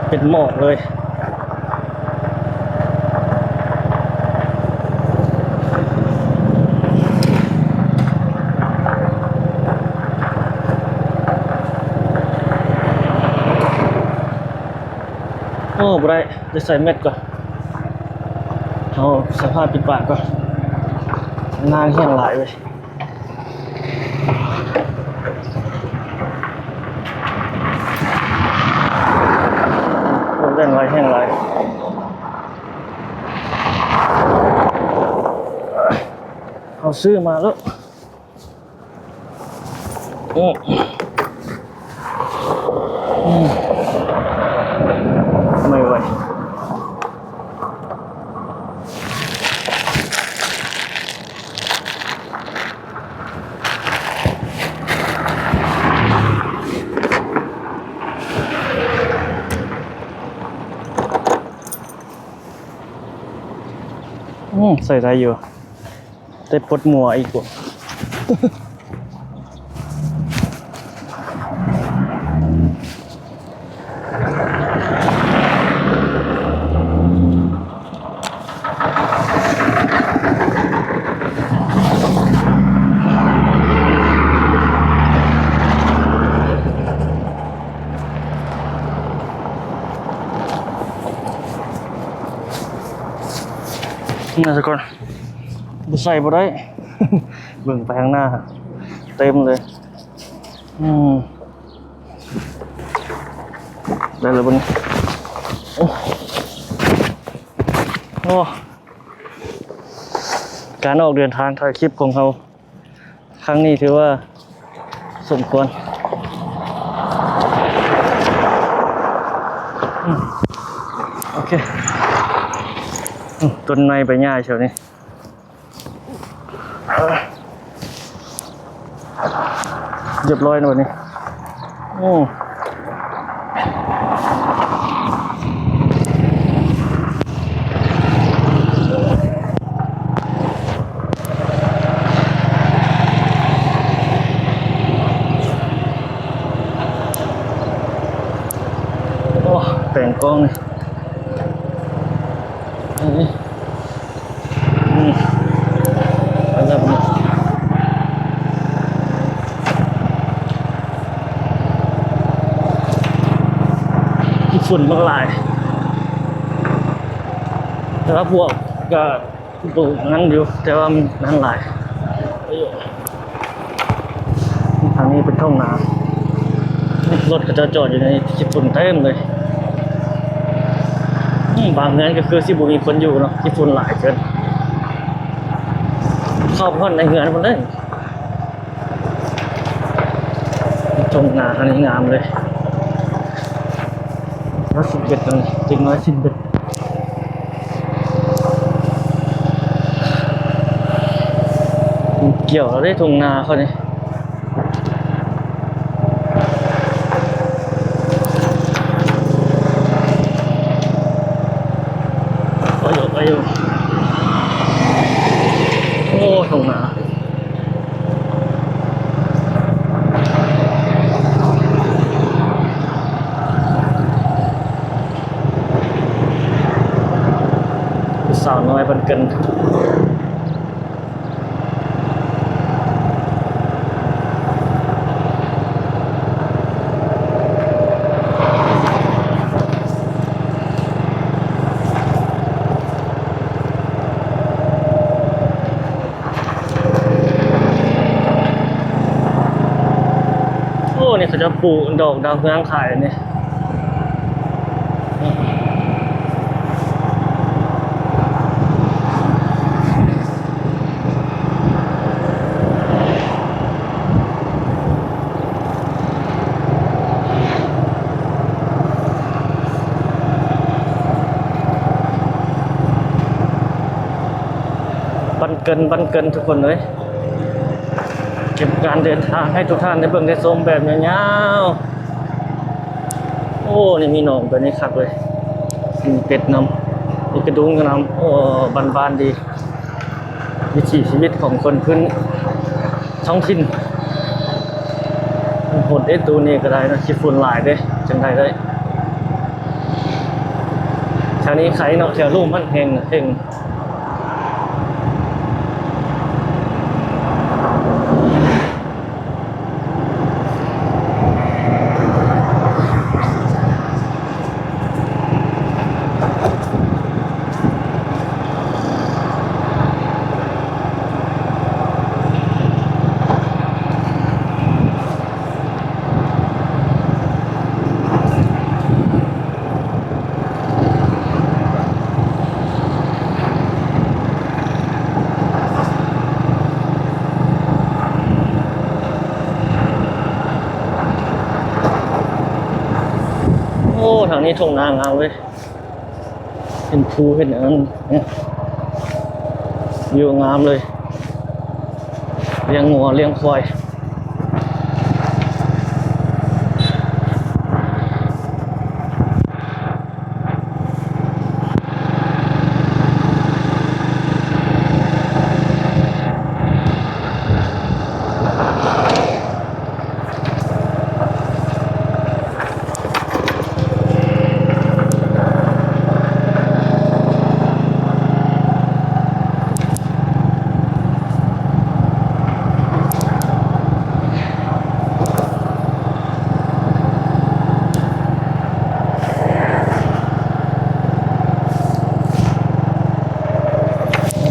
ເປັນໝອກເລີຍ. ໂອ້ ບໍ່ໄດ້ ໄດ້ໃສ່ແມັດກ່ອນ ເອົາເສື້ອຜ້າປິດປາກກ່ອນ ນາງແຮງຫຼາຍເວີຍ. ໂອ້ ແລ່ນໄວແຮງຫຼາຍ ເຮົາຊື້ມາແລ້ວ. ອືມ ອືມ ໄມ່ໄຫວ. ອືມ ໃສ່ໄດ້ຢູ່ ແຕ່ປົດມົວອີກ. ນະ ທຸກຄົນ ບໍ່ໃສ່ບໍ່ໄດ້ ເບິ່ງໄປຂ້າງໜ້າເຕັມເລີຍ. ອືມ ໄດ້ແລ້ວເບິ່ງ ໂອ້ ໂອ້ ການອອກເດີນທາງຖ່າຍຄລິບຂອງເຮົາ ຄັ້ງນີ້ຖືວ່າສົມຄວນ. ອືມ ໂອເຄ ອືມ ຕົ້ນໄມ້ໃບຫຍ້າແຖວນີ້ ຮຽບຮ້ອຍແລ້ວບັດນີ້. ໂອ້ ແປງກ້ອງນີ້ ນີ້ ນີ້ ອັນນັ້ນນີ້ ຂີ້ຝຸ່ນມັນຫຼາຍ ແຕ່ວ່າພວກກະ ໂອ້ ນັ້ນຢູ່ ແຕ່ວ່າມັນນັ້ນຫຼາຍ. ທາງນີ້ເປັນທົ່ງນາ ລົດເຂົາເຈົ້າຈອດຢູ່ໃນຂີ້ຝຸ່ນເຕັມເລີຍ. ອືມ ບາງເຮືອນກໍຄືຊິບໍ່ມີຄົນຢູ່ເນາະ ຂີ້ຝຸ່ນຫຼາຍເກີນ ເຂົ້າໄປຮອດໃນເຮືອນພຸ້ນເດ້. ທົ່ງນາອັນນີ້ງາມເລີຍ ແລ້ວສິເບັດ ເດັກນ້ອຍສິເບັດ ກ່ຽວແລ້ວເດ້ ທົ່ງນາເຂົານີ້. ໄປຢູ່ ໄປຢູ່ ໂອ້ ທົ່ງນາ ຜູ້ສາວນ້ອຍເພິ່ນເກີນ. ໂອ້ ນີ້ເຂົາເຈົ້າປູກດອກດາວເຮືອງຂາຍນີ້. ບັນເກີນ ບັນເກີນທຸກຄົນເອີຍ. ເກັບການເດີນທາງໃຫ້ທຸກທ່ານໄດ້ເບິ່ງໄດ້ຊົມແບບຍາວໆ. ໂອ້ ນີ້ມີໜອງແບບນີ້ຄັກເລີຍ ມີເປັດນຳ ມີກະດຸງນຳ. ໂອ້ ບ້ານໆດີ ວິຖີຊີວິດຂອງຄົນພື້ນທ້ອງຖິ່ນ. ມັນໂຫດເດ້ ຕູ້ນີ້ກໍໄດ້ເນາະ ຂີ້ຝຸ່ນຫຼາຍເດ້ ຈັ່ງໃດໄດ້. ແຖວນີ້ໄຄເນາະ ແຖວລຸ່ມມັນແຮງ ແຮງ. ໂອ້ ທາງນີ້ທົ່ງນາງາມເວີຍ ເຫັນພູເຫັນອັນນັ້ນ ວິວງາມເລີຍ ລ້ຽງງົວລ້ຽງຄວາຍ.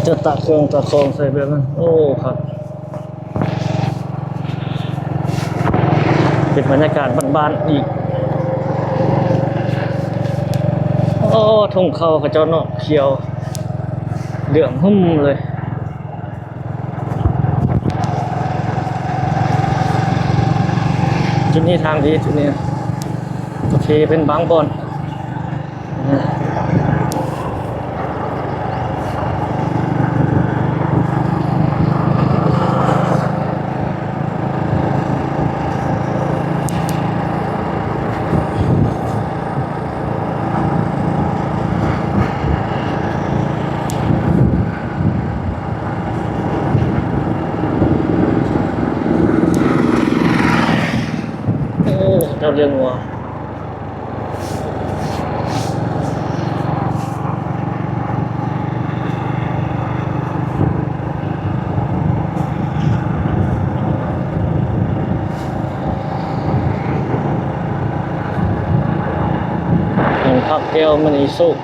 ຈະຕາກເຄື່ອງຕາກຂອງໃສ່ແບບນັ້ນ ໂອ້ ຄັກ. ເປັນບັນຍາກາດບ້ານໆອີກ. ໂອ້ ທົ່ງເຂົ້າເຂົາເຈົ້າເນາະ ຂຽວເຫຼືອງຫຶ້ມເລີຍ. ຈຸດນີ້ທາງດີ ຈຸດນີ້ ໂອເຄ ເປັນບາງບ່ອນ. ໂອ້ ເຈົ້າລ້ຽງງົວ. ແກ້ວມະນີໂຊກ.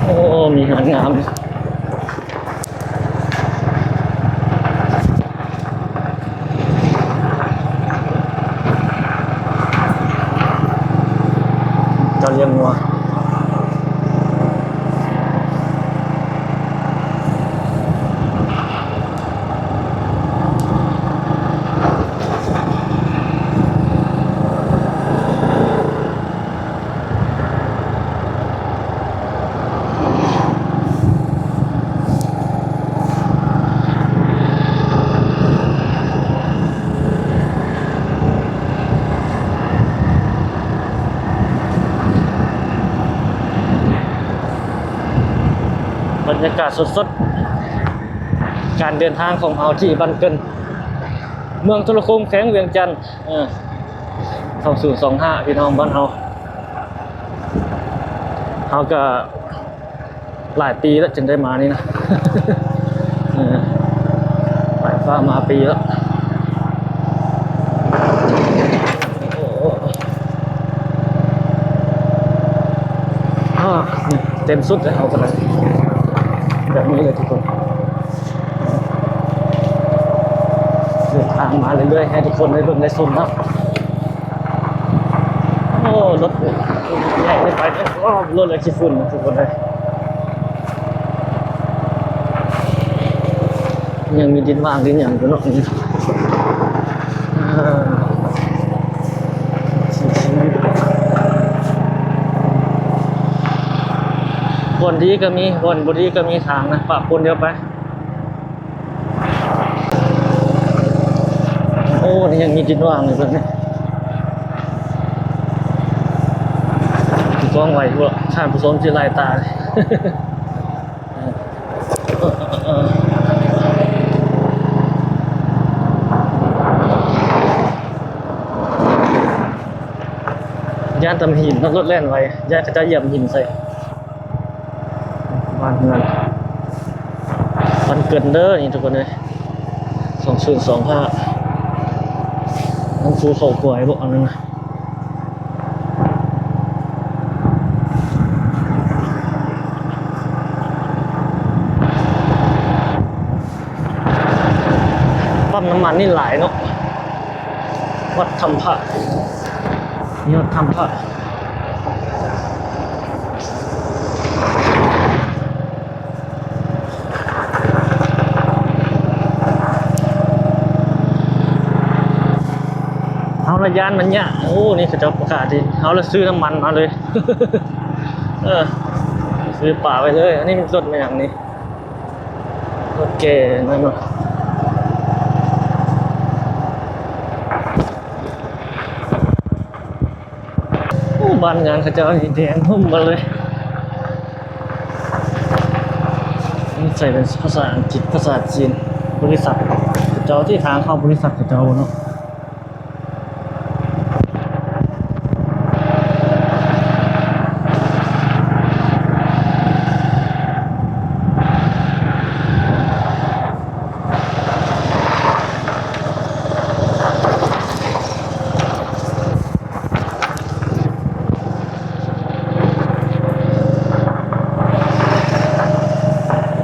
ໂອ້ ມີເຮືອນງາມ. ເຈົ້າລ້ຽງງົວ. ບັນຍາກາດສົດໆ ການເດີນທາງຂອງເຮົາທີ່ບ້ານເກີນ ເມືອງທຸລະຄົມ ແຂວງວຽງຈັນ. ເອີ ສອງສູນສອງຫ້າ ພີ່ນ້ອງບ້ານເຮົາ ເຮົາກະຫຼາຍປີແລ້ວຈຶ່ງໄດ້ມານີ້ນະ ເອີ ຫຼາຍຟ້າມາປີແລ້ວ. ໂອ້ ໂອ້ ອາ ເຕັມສຸດເລີຍ ເຮົາກະໄດ້ແບບນີ້ເລີຍທຸກຄົນ. ເດີນທາງມາເລື້ອຍໆ ໃຫ້ທຸກຄົນໄດ້ເບິ່ງໄດ້ຊົມເນາະ. ໂອ້ ລົດໃຫຍ່ໄປ ໂອ້ ລົດເລີຍຂີ້ຝຸ່ນທຸກຄົນເອີຍ. ຍັງມີດິນຫວ່າງດິນຫຍັງຢູ່ເນາະ ນີ້ ເອີ ບ່ອນດີກະມີ ບ່ອນບໍ່ດີກະມີທາງນະ ປະປົນດຽວໄປ. ໂອ້ ນີ້ຍັງມີດິນຫວ່າງຢູ່ເບິ່ງນີ້ ກ້ອງໄວຢູ່ ທ່ານຜູ້ຊົມຊິຫຼາຍຕາ ຢ້ານຕຳຫີນເນາະ ລົດແລ່ນໄວ ຢ້ານເຂົາເຈົ້າຢຽບຫີນໃສ່. ບ້ານເຮືອນບ້ານເກີນເດີນີ້ທຸກຄົນເອີຍ ສອງສູນສອງຫ້າ ມັນພູເຂົາຄວາຍບໍ່ ອັນນັ້ນນະ. ປ້ຳນ້ຳມັນນີ້ຫຼາຍເນາະ ວັດຖ້ຳພະ ມີວັດຖ້ຳພະ. ເຮົາລະຢ້ານມັນຍາກ. ໂອ້ ນີ້ເຂົາເຈົ້າປະກາດດີ ເຮົາລະຊື້ນ້ຳມັນມາເລີຍ ເອີ ຊື້ປາໄວ້ເລີຍ. ອັນນີ້ມັນລົດແມ່ນຫຍັງນີ້? ໂອເຄ ນັ້ນເນາະ. ໂອ້ ບ້ານງານເຂົາເຈົ້ານີ້ແດງຫຸ່ມໝົດເລີຍ. ນີ້ໃສ່ເປັນພາສາອັງກິດ ພາສາຈີນ. ບໍລິສັດເຂົາເຈົ້າ ທີ່ທາງເຂົ້າບໍລິສັດເຂົາເຈົ້າເນາະ.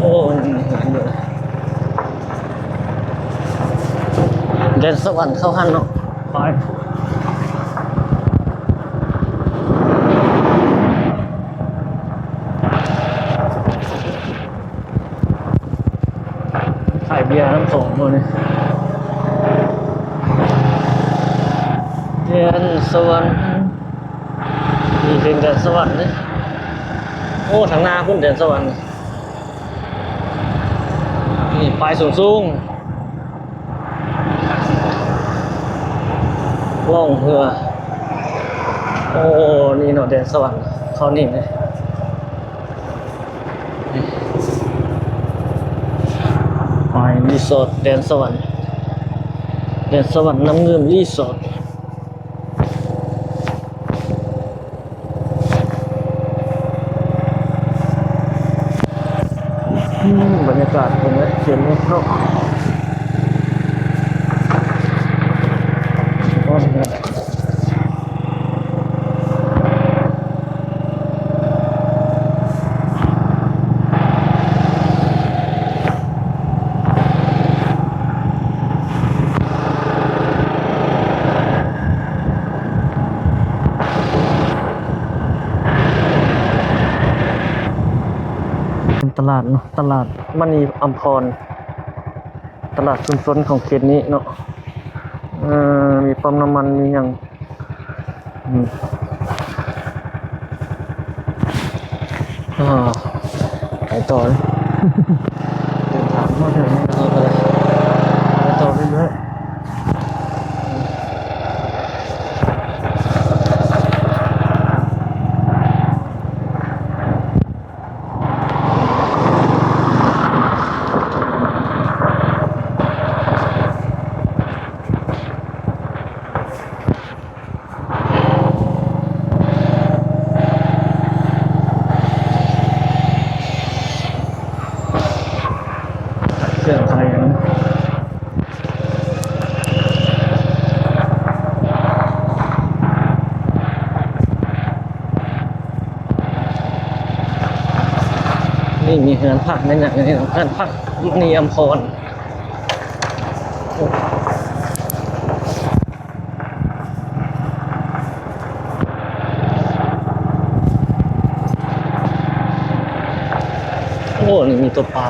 ໂອ້ ຍັງມີເຮືອນຢູ່. ແດນສະຫວັນເຂົ້າຫັ້ນເນາະ ໄປ. ຂາຍເບຍນຳຂອງບໍ່ນີ້? ແດນສະຫວັນ ມີເພງແດນສະຫວັນເດ້. ໂອ້ ທາງໜ້າພຸ້ນແດນສະຫວັນ. ນີ້ປ້າຍສູງໆ ລ່ອງເຮືອ. ໂອ້ ນີ້ເນາະ ແດນສະຫວັນ ເຂົ້ານີ້ເດ້ ໄປຣີສອດແດນສະຫວັນ ແດນສະຫວັນນ້ຳງື່ມຣີສອດ. ອືມ ບັນຍາກາດເພິ່ນເນາະ ຂຽນເນາະ ເຂົ້າ ເປັນຕະຫຼາດເນາະ ຕະຫຼາດມະນີອຳພອນ ຕະຫຼາດຊຸມຊົນຂອງເຂດນີ້ເນາະ ເອີ ມີປ້ຳນ້ຳມັນ ມີຫຍັງ ອືມ ອາ ໄປຕໍ່ເລີຍ ເດີນທາງມາເຖິງນີ້ແລ້ວກໍໄດ້ ໄປຕໍ່ເລື້ອຍໆ. ເຄື່ອງໄຟຫັ້ນ ນີ້ມີເຮືອນພັກ ແມ່ນຫຍັງນີ້ ເຮືອນພັກມະນີອຳພອນ. ໂອ້ ນີ້ມີຕົວປາ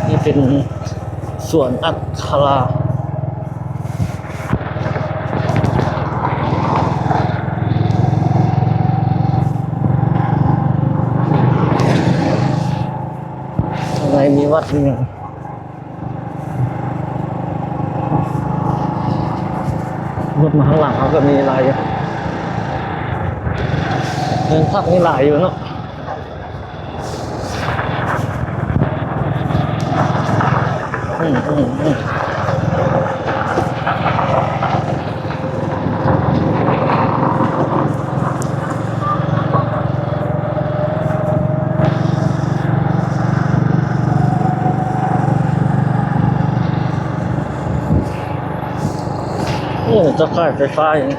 ນີ້ເປັນສວນອັກຂະລາ ຂ້າງໃນມີວັດມີຫຍັງ. ລົດມາຂ້າງຫຼັງເຮົາກໍມີຫຼາຍຢູ່ ເຮືອນພັກນີ້ຫຼາຍຢູ່ເນາະ ອືມ ອືມ ອືມ. ໂອ້ ຕາຂ່າຍໄຟຟ້າອີກ.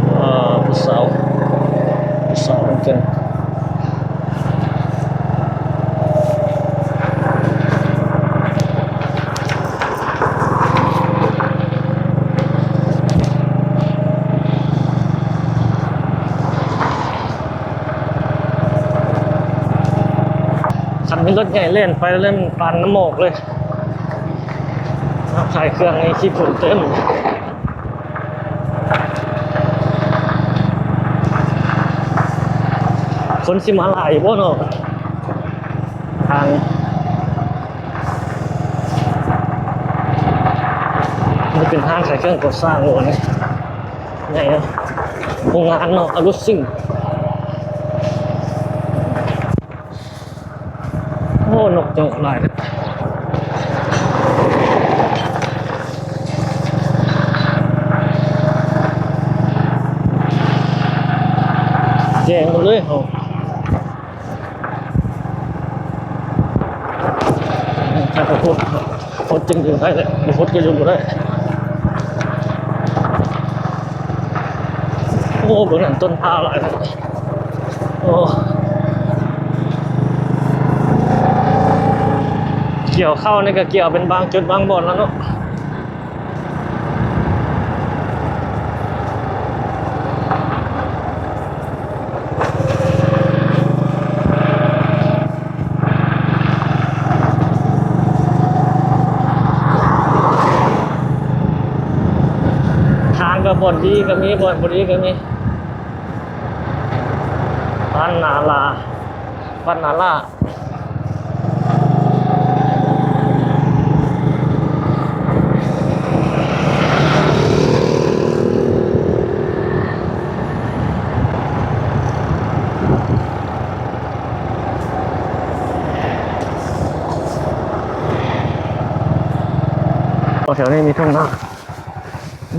ເອີ ຜູ້ສາວ ຜູ້ສາວນຳກັນ. ຄັນມີລົດໃຫຍ່ແລ່ນໄປແລ້ວ ແລ່ນປານນ້ຳໝອກເລີຍ. ເອົາ ຂາຍເຄື່ອງໃນຂີ້ຝຸ່ນເຕັມ. ຄົນຊິມາຫຼາຍຢູ່ບໍ່ເນາະ? ທາງ ມັນເປັນຮ້ານຂາຍເຄື່ອງກໍ່ສ້າງບໍ່ນີ້? ໃຫຍ່ເນາະ ໂຮງງານເນາະ ອາລຸດຊິງ. ໂອ້ ນົກເຈົ້າຫຼາຍເດ້ ແຈ້ງໝົດເລີຍເຮົາ. ຖ້າບໍ່ຫົດ ຫົດຈຶ່ງຢູ່ໄດ້ແຫຼະ ບໍ່ຫົດກໍຢູ່ບໍ່ໄດ້. ໂອ້ ເບິ່ງນັ້ນ ຕົ້ນພ້າວຫຼາຍ. ໂອ້ ກ່ຽວເຂົ້ານີ້ກໍກ່ຽວເປັນບາງຈຸດບາງບ່ອນແລ້ວເນາະ. ໂ ບ່ອນດີກໍມີ ບ່ອນບໍ່ດີກໍມີ. ບ້ານນາລາ ບ້ານນາລາ. ແຖວນີ້ມີທົ່ງນາ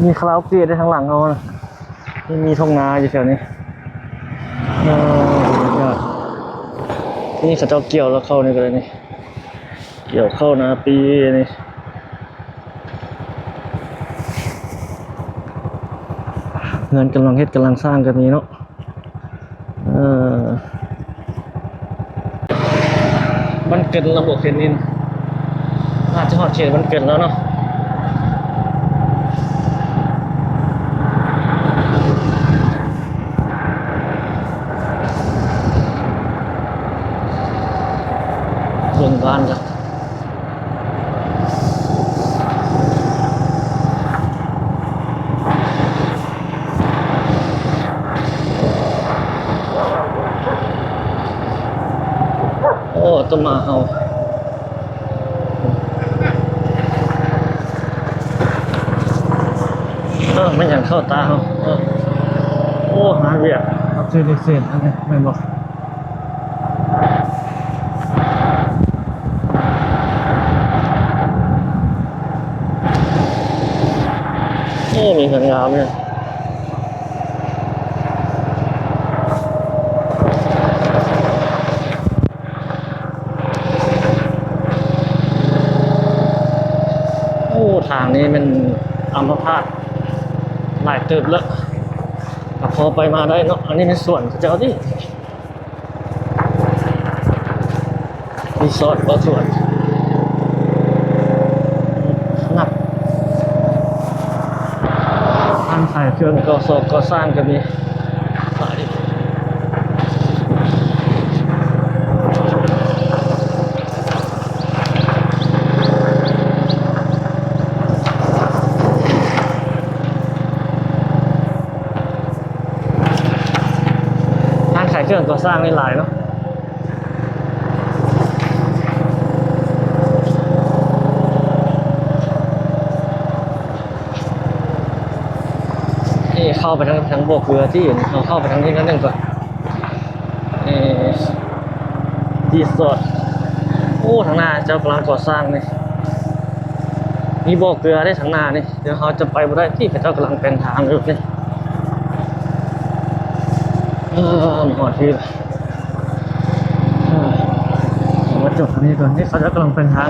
ມີຄາຣາໂອເກະໄດ້ທາງຫຼັງເຮົານະ. ມີ ມີທົ່ງນາຢູ່ແຖວນີ້. ເອີ ນີ້ເຂົາເຈົ້າກ່ຽວແລ້ວ ເຂົ້ານີ້ກໍໄດ້ນີ້ ກ່ຽວເຂົ້ານາປີນີ້. ເຮືອນກຳລັງເຮັດ ກຳລັງສ້າງກໍມີເນາະ. ເອີ ບ້ານເກີນລະບໍ ເຂດນີ້ນະ ອາດຈະຮອດເຂດບ້ານເກີນແລ້ວເນາະ. ເບິ່ງບ້ານກ່ອນ. ໂອ້ ຕົ້ນໝາກເຮົາ ເອີ ແມ່ນຫຍັງເຂົ້າຕາເຮົາ? ເອີ ໂອ້ ງານວຽກ ເຮົາຊື້ເລກເສດອັນນີ້ແມ່ນບໍ່? ໂອ້ ມີເຮືອນງາມເດ. ໂອ້ ທາງນີ້ແມ່ນອຳມະພາດຫຼາຍເຕີບແລ້ວ ກໍພໍໄປມາໄດ້ເນາະ. ອັນນີ້ແມ່ນສວນເຂົາເຈົ້າຕິ? ຣີສອດບໍ່ສວນ ນັບ ຮ້ານຂາຍເຄື່ອງກໍ່ສ້າງ ກໍ່ສ້າງກໍມີ. ຮ້ານຂາຍເຄື່ອງກໍ່ສ້າງນີ້ຫຼາຍເນາະ. ເອີ ເຂົ້າໄປທາງ ທາງບໍ່ເກືອທີ່ ເຮົາເຂົ້າໄປທາງນີ້ໜ້ອຍໜຶ່ງກ່ອນ. ເອີ ຣີສອດ ໂອ້ ທາງໜ້າເຂົາເຈົ້າກຳລັງກໍ່ສ້າງນີ້ ມີບໍ່ເກືອເດ້ທາງໜ້ານີ້. ດຽວເຮົາຈະໄປບໍ່ໄດ້ ທີ່ເຂົາເຈົ້າກຳລັງແປງທາງຢູ່ນີ້. ເອີ ມາຮອດທີ່ ເອີ ມາຈອດທາງນີ້ກ່ອນ ນີ້ເຂົາເຈົ້າກຳລັງແປງທາງ.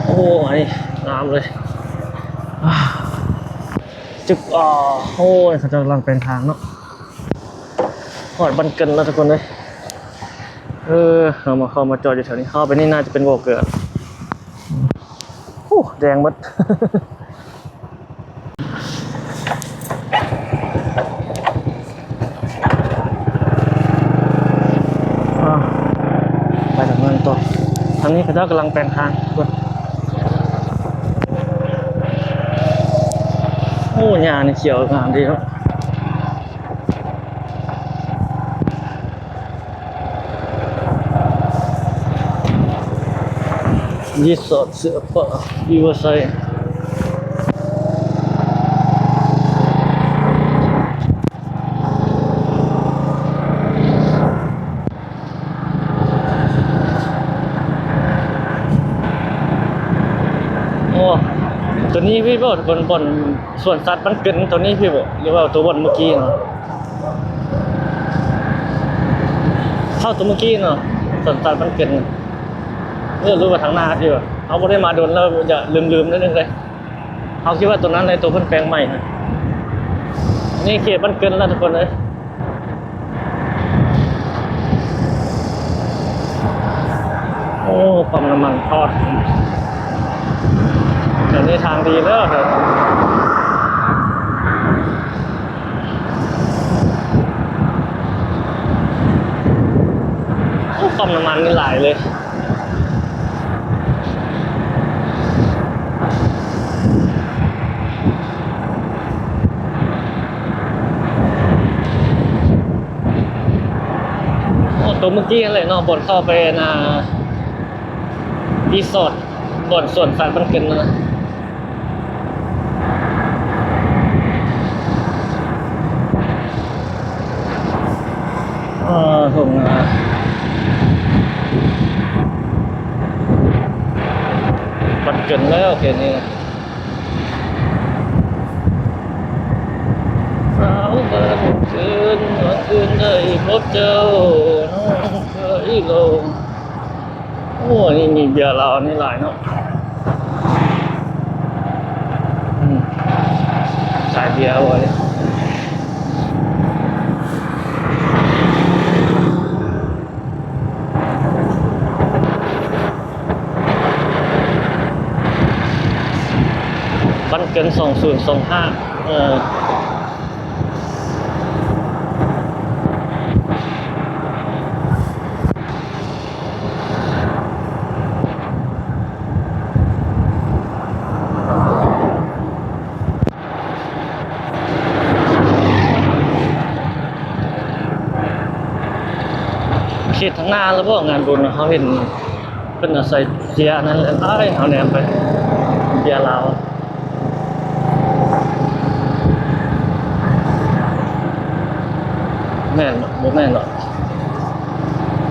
ໂອ້ ອັນນີ້ງາມເລີຍ. ຈຶກ ໂອ້ຍ ເຂົາເຈົ້າກຳລັງແປງທາງເນາະ. ຮອດບ້ານເກີນແລ້ວທຸກຄົນເອີຍ. ເອີ ເຮົາມາ ເຂົ້າມາຈອດຢູ່ແຖວນີ້ ເຂົ້າໄປນີ້ໜ້າຈະເປັນບໍ່ເກືອ. ໂອ້ ແດງໝົດ. ອ່າ ໄປທາງນັ້ນຕໍ່. ທາງນີ້ເຂົາເຈົ້າກຳລັງແປງທາງ. ໂອ້ ຫຍ້ານີ້ຂຽວງາມດີເນາະ. ຣີສອດເສືອປ່າ Riverside. ໂອ້ ຕົວນີ້ພີ່ບໍ່ ບ່ອນ ບ່ອນສວນສັດມັນເກີນຕົວນີ້ພີ່ບໍ່ ຫຼືວ່າຕົວບ່ອນເມື່ອກີ້ເນາະ? ເຂົ້າຕົວເມື່ອກີ້ເນາະ ສວນສັດມັນເກີນ. ເອີ ຫຼືວ່າທາງໜ້າທີ່ວ່າ ເຮົາບໍ່ໄດ້ມາດົນແລ້ວ ຢາກລືມໆໜ້ອຍໜຶ່ງເລີຍ. ເຮົາຄິດວ່າຕົວນັ້ນແຫຼະ ຕົວເພິ່ນແປງໃໝ່ຫັ້ນ. ນີ້ເຂດບ້ານເກີນແລ້ວທຸກຄົນເອີຍ. ໂອ້ ປ້ຳນ້ຳມັນທອດ ແຖວນີ້ທາງດີເດີ. ໂອ້ ປ້ຳນ້ຳມັນນີ້ຫຼາຍເລີຍ. ມື້ກີ້ຫັ້ນແຫຼະເນາະ ບ່ອນເຂົ້າໄປອັນນ່າ ຣີສອດ ບ່ອນສວນສາຍບ້ານເກີນນະ. ເອີ ທົ່ງນາບ້ານເກີນແລ້ວເຂດນີ້ນະ. ສາວບ້ານເກີນ ຫວັງຄືນໄດ້ພົບເຈົ້າ ນ້ອງເຄີຍລົມ. ໂອ້ ນີ້ມີເບຍລາວນີ້ຫຼາຍເນາະ. ອືມ ຂາຍເບຍບໍ່ນີ້? ບ້ານເກີນສອງສູນສອງຫ້າ ເອີ. ເຂດທາງໜ້າລະບໍ ງານບຸນ ເຮົາເຫັນເພິ່ນເອົາໃສ່ເຈ້ຍນັ້ນແຫຼະ. ອ້າຍ ເຮົາແນມໄປ ເບຍລາວ ແມ່ນບໍ່? ບໍ່ແມ່ນດອກ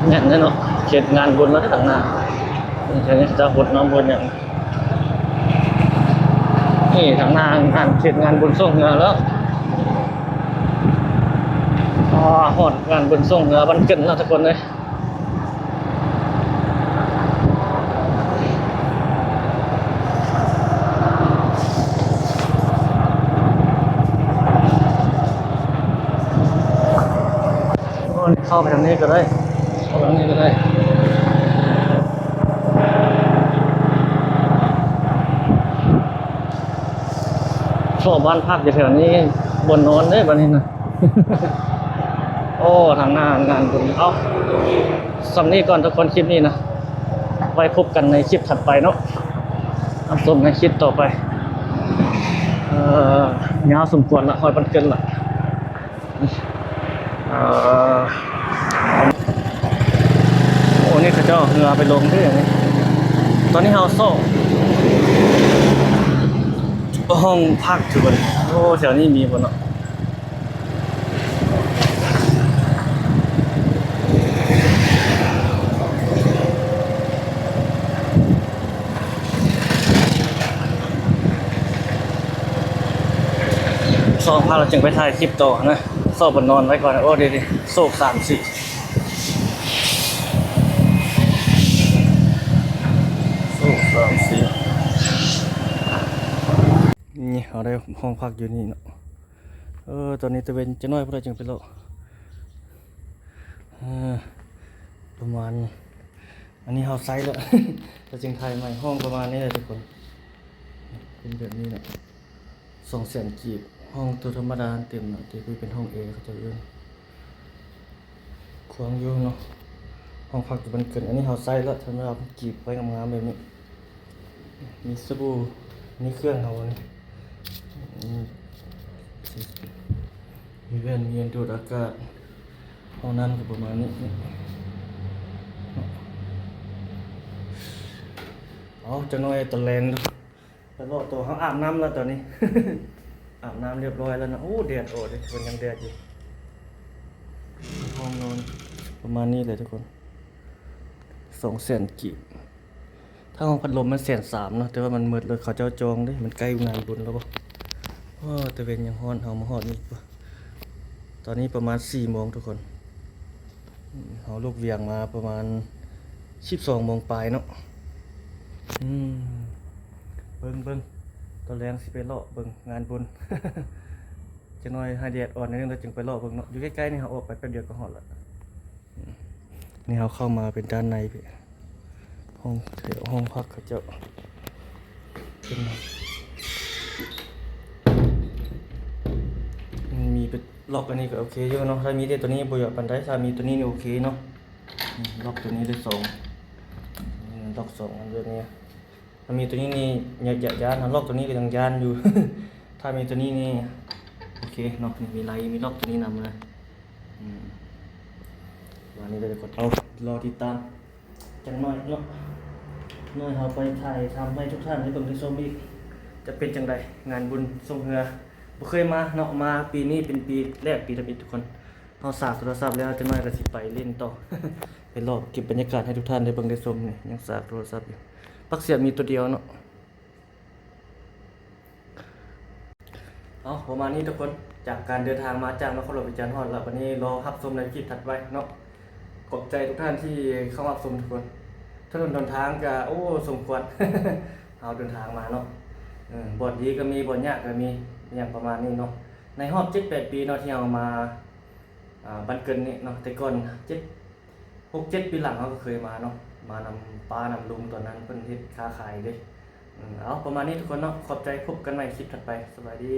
ແມ່ນແນ່ເນາະ. ເຂດງານບຸນລະທາງໜ້າ ເຂົາເຈົ້າຫົດນ້ຳຫົດຫຍັງ. ນີ້ທາງໜ້າງານ ເຂດງານບຸນຊ່ວງເຮືອແລ້ວ. ອໍ ຮອດງານບຸນຊ່ວງເຮືອບ້ານເກີນແລ້ວທຸກຄົນເອີຍ. ໂອ້ ເຂົ້າໄປທາງນີ້ກໍໄດ້ ເຂົ້າທາງນີ້ກໍໄດ້. ເພາະບ້ານພັກຢູ່ແຖວນີ້ ບ່ອນນອນເດ້ບາດນີ້ນະ. ໂອ້ ທາງໜ້າງານບຸນ. ເອົາ ສ່ຳນີ້ກ່ອນທຸກຄົນ ຄລິບນີ້ນະ ໄວ້ພົບກັນໃນຄລິບຖັດໄປເນາະ. ຮັບຊົມໃນຄລິບຕໍ່ໄປ. ເອີ ຍາວສົມຄວນລະ ຮອດບ້ານເກີນລະ. ເອີ ໂອ້ ນີ້ເຂົາເຈົ້າເອົາເຮືອໄປລົງເດ້ນີ້. ຕອນນີ້ເຮົາຊອກຫ້ອງພັກຢູ່ເບິ່ງ. ໂອ້ ແຖວນີ້ມີບໍ່ເນາະ? ຊອກມາແລ້ວຈຶ່ງໄປຖ່າຍຄລິບຕໍ່ນະ. ຊອກບ່ອນນອນໄວ້ກ່ອນ. ໂອ້ ເດໆ ໂຊກສາມສີ່ ໂຊກສາມສີ່. ນີ້ເຮົາໄດ້ຫ້ອງພັກຢູ່ນີ້ເນາະ. ເອີ ຕອນນີ້ຕາເວັນຈັກໜ້ອຍພຸ້ນລະຈຶ່ງໄປເລາະ. ເອີ ປະມານນີ້ ອັນນີ້ເຮົາໃຊ້ແລ້ວ ລະຈຶ່ງຖ່າຍໃໝ່. ຫ້ອງປະມານນີ້ແຫຼະທຸກຄົນ ເປັນແບບນີ້ເນາະ. ສອງແສນກີບ ຫ້ອງໂຕທຳມະດາເຕັມເນາະ ແຕ່ຄືເປັນຫ້ອງແອເຂົາເຈົ້າເອີ້ນ. ກວ້າງຢູ່ເນາະ ຫ້ອງພັກຢູ່ບ້ານເກີນ. ອັນນີ້ເຮົາໃຊ້ແລ້ວ ທຳມະດາເພິ່ນກີບໄວ້ງາມໆແບບນີ້. ມີສະບູ ມີເຄື່ອງເຮົານີ້ ມີແວ່ນ ມີອັນດູດອາກາດ. ຫ້ອງນ້ຳກໍປະມານນີ້. ເອົາ ຈັກໜ້ອຍຕອນແລງ ໄປເລາະຕໍ່. ເຮົາອາບນ້ຳແລ້ວຕອນນີ້ ອາບນ້ຳຮຽບຮ້ອຍແລ້ວນະ. ໂອ້ ແດດອອກເດ້ ເພິ່ນຍັງແດດຢູ່. ຫ້ອງນອນປະມານນີ້ແຫຼະທຸກຄົນ ສອງແສນກີບ. ທາງຫ້ອງພັດລົມມັນແສນສາມເນາະ ແຕ່ວ່າມັນໝົດແລ້ວ ເຂົາເຈົ້າຈອງເດ້. ມັນໃກ້ງານບຸນແລ້ວບໍ່? ໂອ້ ຕາເວັນຍັງຮ້ອນ ເຮົາມາຮອດນີ້ ຕອນນີ້ປະມານສີ່ໂມງທຸກຄົນ. ເຮົາລຸກວຽງມາປະມານສິບສອງໂມງປາຍເນາະ. ອືມ ເບິ່ງໆ ຕອນແລງຊິໄປເລາະເບິ່ງງານບຸນ. ຈັກໜ້ອຍໃຫ້ແດດອ່ອນໜ້ອຍໜຶ່ງ ແລ້ວຈຶ່ງໄປເລາະເບິ່ງເນາະ. ຢູ່ໃກ້ໆນີ້ ເຮົາອອກໄປແປັບດຽວກໍຮອດລະ. ນີ້ເຮົາເຂົ້າມາເປັນດ້ານໃນພີ້ ຫ້ອງ ຫ້ອງພັກເຂົາເຈົ້າ ເປັນ ມີເປັນລັອກ. ອັນນີ້ກໍໂອເຄຢູ່ເນາະ ຖ້າມີແຕ່ຕົວນີ້ບໍ່ຢາກປານໃດ. ຖ້າມີຕົວນີ້ນີ້ໂອເຄເນາະ. ອືມ ລັອກຕົວນີ້ໄດ້ສອງ ອືມ ລັອກສອງອັນເດີນີ້. ຖ້າມີຕົວນີ້ນີ້ ຢ່າ ຢ່າຢ້ານນະ ລັອກຕົວນີ້ກໍຍັງຢ້ານຢູ່. ຖ້າມີຕົວນີ້ນີ້ ໂອເຄເນາະ ມີໄລ ມີລັອກຕົວນີ້ນຳນະ. ອືມ ເປັ ປະມານນີ້ເດີທຸກຄົນ. ເອົາ ລໍຕິດຕາມຈັກໜ້ອຍເນາະ, ໜ້ອຍເຮົາໄປຖ່າຍທຳໃຫ້ທຸກທ່ານໄດ້ເບິ່ງໄດ້ຊົມອີກ ຈະເປັນຈັ່ງໃດ ງານບຸນຊ່ວງເຮືອ. ບໍ່ເຄີຍມາເນາະ, ມາປີນີ້ເປັນປີແລກ ປີທຳອິດທຸກຄົນ. ເຮົາສາກໂທລະສັບແລ້ວ ຈັກໜ້ອຍກໍຊິໄປຫຼິ້ນຕໍ່ ໄປລອບເກັບບັນຍາກາດໃຫ້ທຸກທ່ານໄດ້ເບິ່ງໄດ້ຊົມ. ນີ້ຍັງສາກໂທລະສັບຢູ່, ປັກສຽບມີຕົວດຽວເນາະ. ເອົາ ປະມານນີ້ທຸກຄົນ, ຈາກການເດີນທາງມາຈາກນະຄອນຫຼວງວຽງຈັນຮອດແລ້ວ, ບັດນີ້ລໍຮັບຊົມໃນຄລິບຖັດໄປເນາະ. ຂອບໃຈທຸກທ່ານທີ່ເຂົ້າມາຮັບຊົມທຸກຄົນ. ຖະໜົນຫົນທາງກະ ໂອ້ ສົມຄວນ ເຮົາເດີນທາງມາເນາະ, ເອີ ບ່ອນດີກໍມີ ບ່ອນຍາກກໍມີ ຫຍັງປະມານນີ້ເນາະ. ໃນຮອບເຈັດແປດປີເນາະ ທີ່ເຮົາມາ ອ່າ ບ້ານເກີນນີ້ເນາະ, ແຕ່ກ່ອນເຈັດ ຫົກເຈັດປີຫຼັງເຮົາກໍເຄີຍມາເນາະ, ມານຳປ້ານຳລຸງ ຕອນນັ້ນເພິ່ນເຮັດຄ້າຂາຍເດ້. ເອີ ເອົາ ປະມານນີ້ທຸກຄົນເນາະ, ຂອບໃຈ, ພົບກັນໃໝ່ຄລິບຖັດໄປ. ສະບາຍດີ.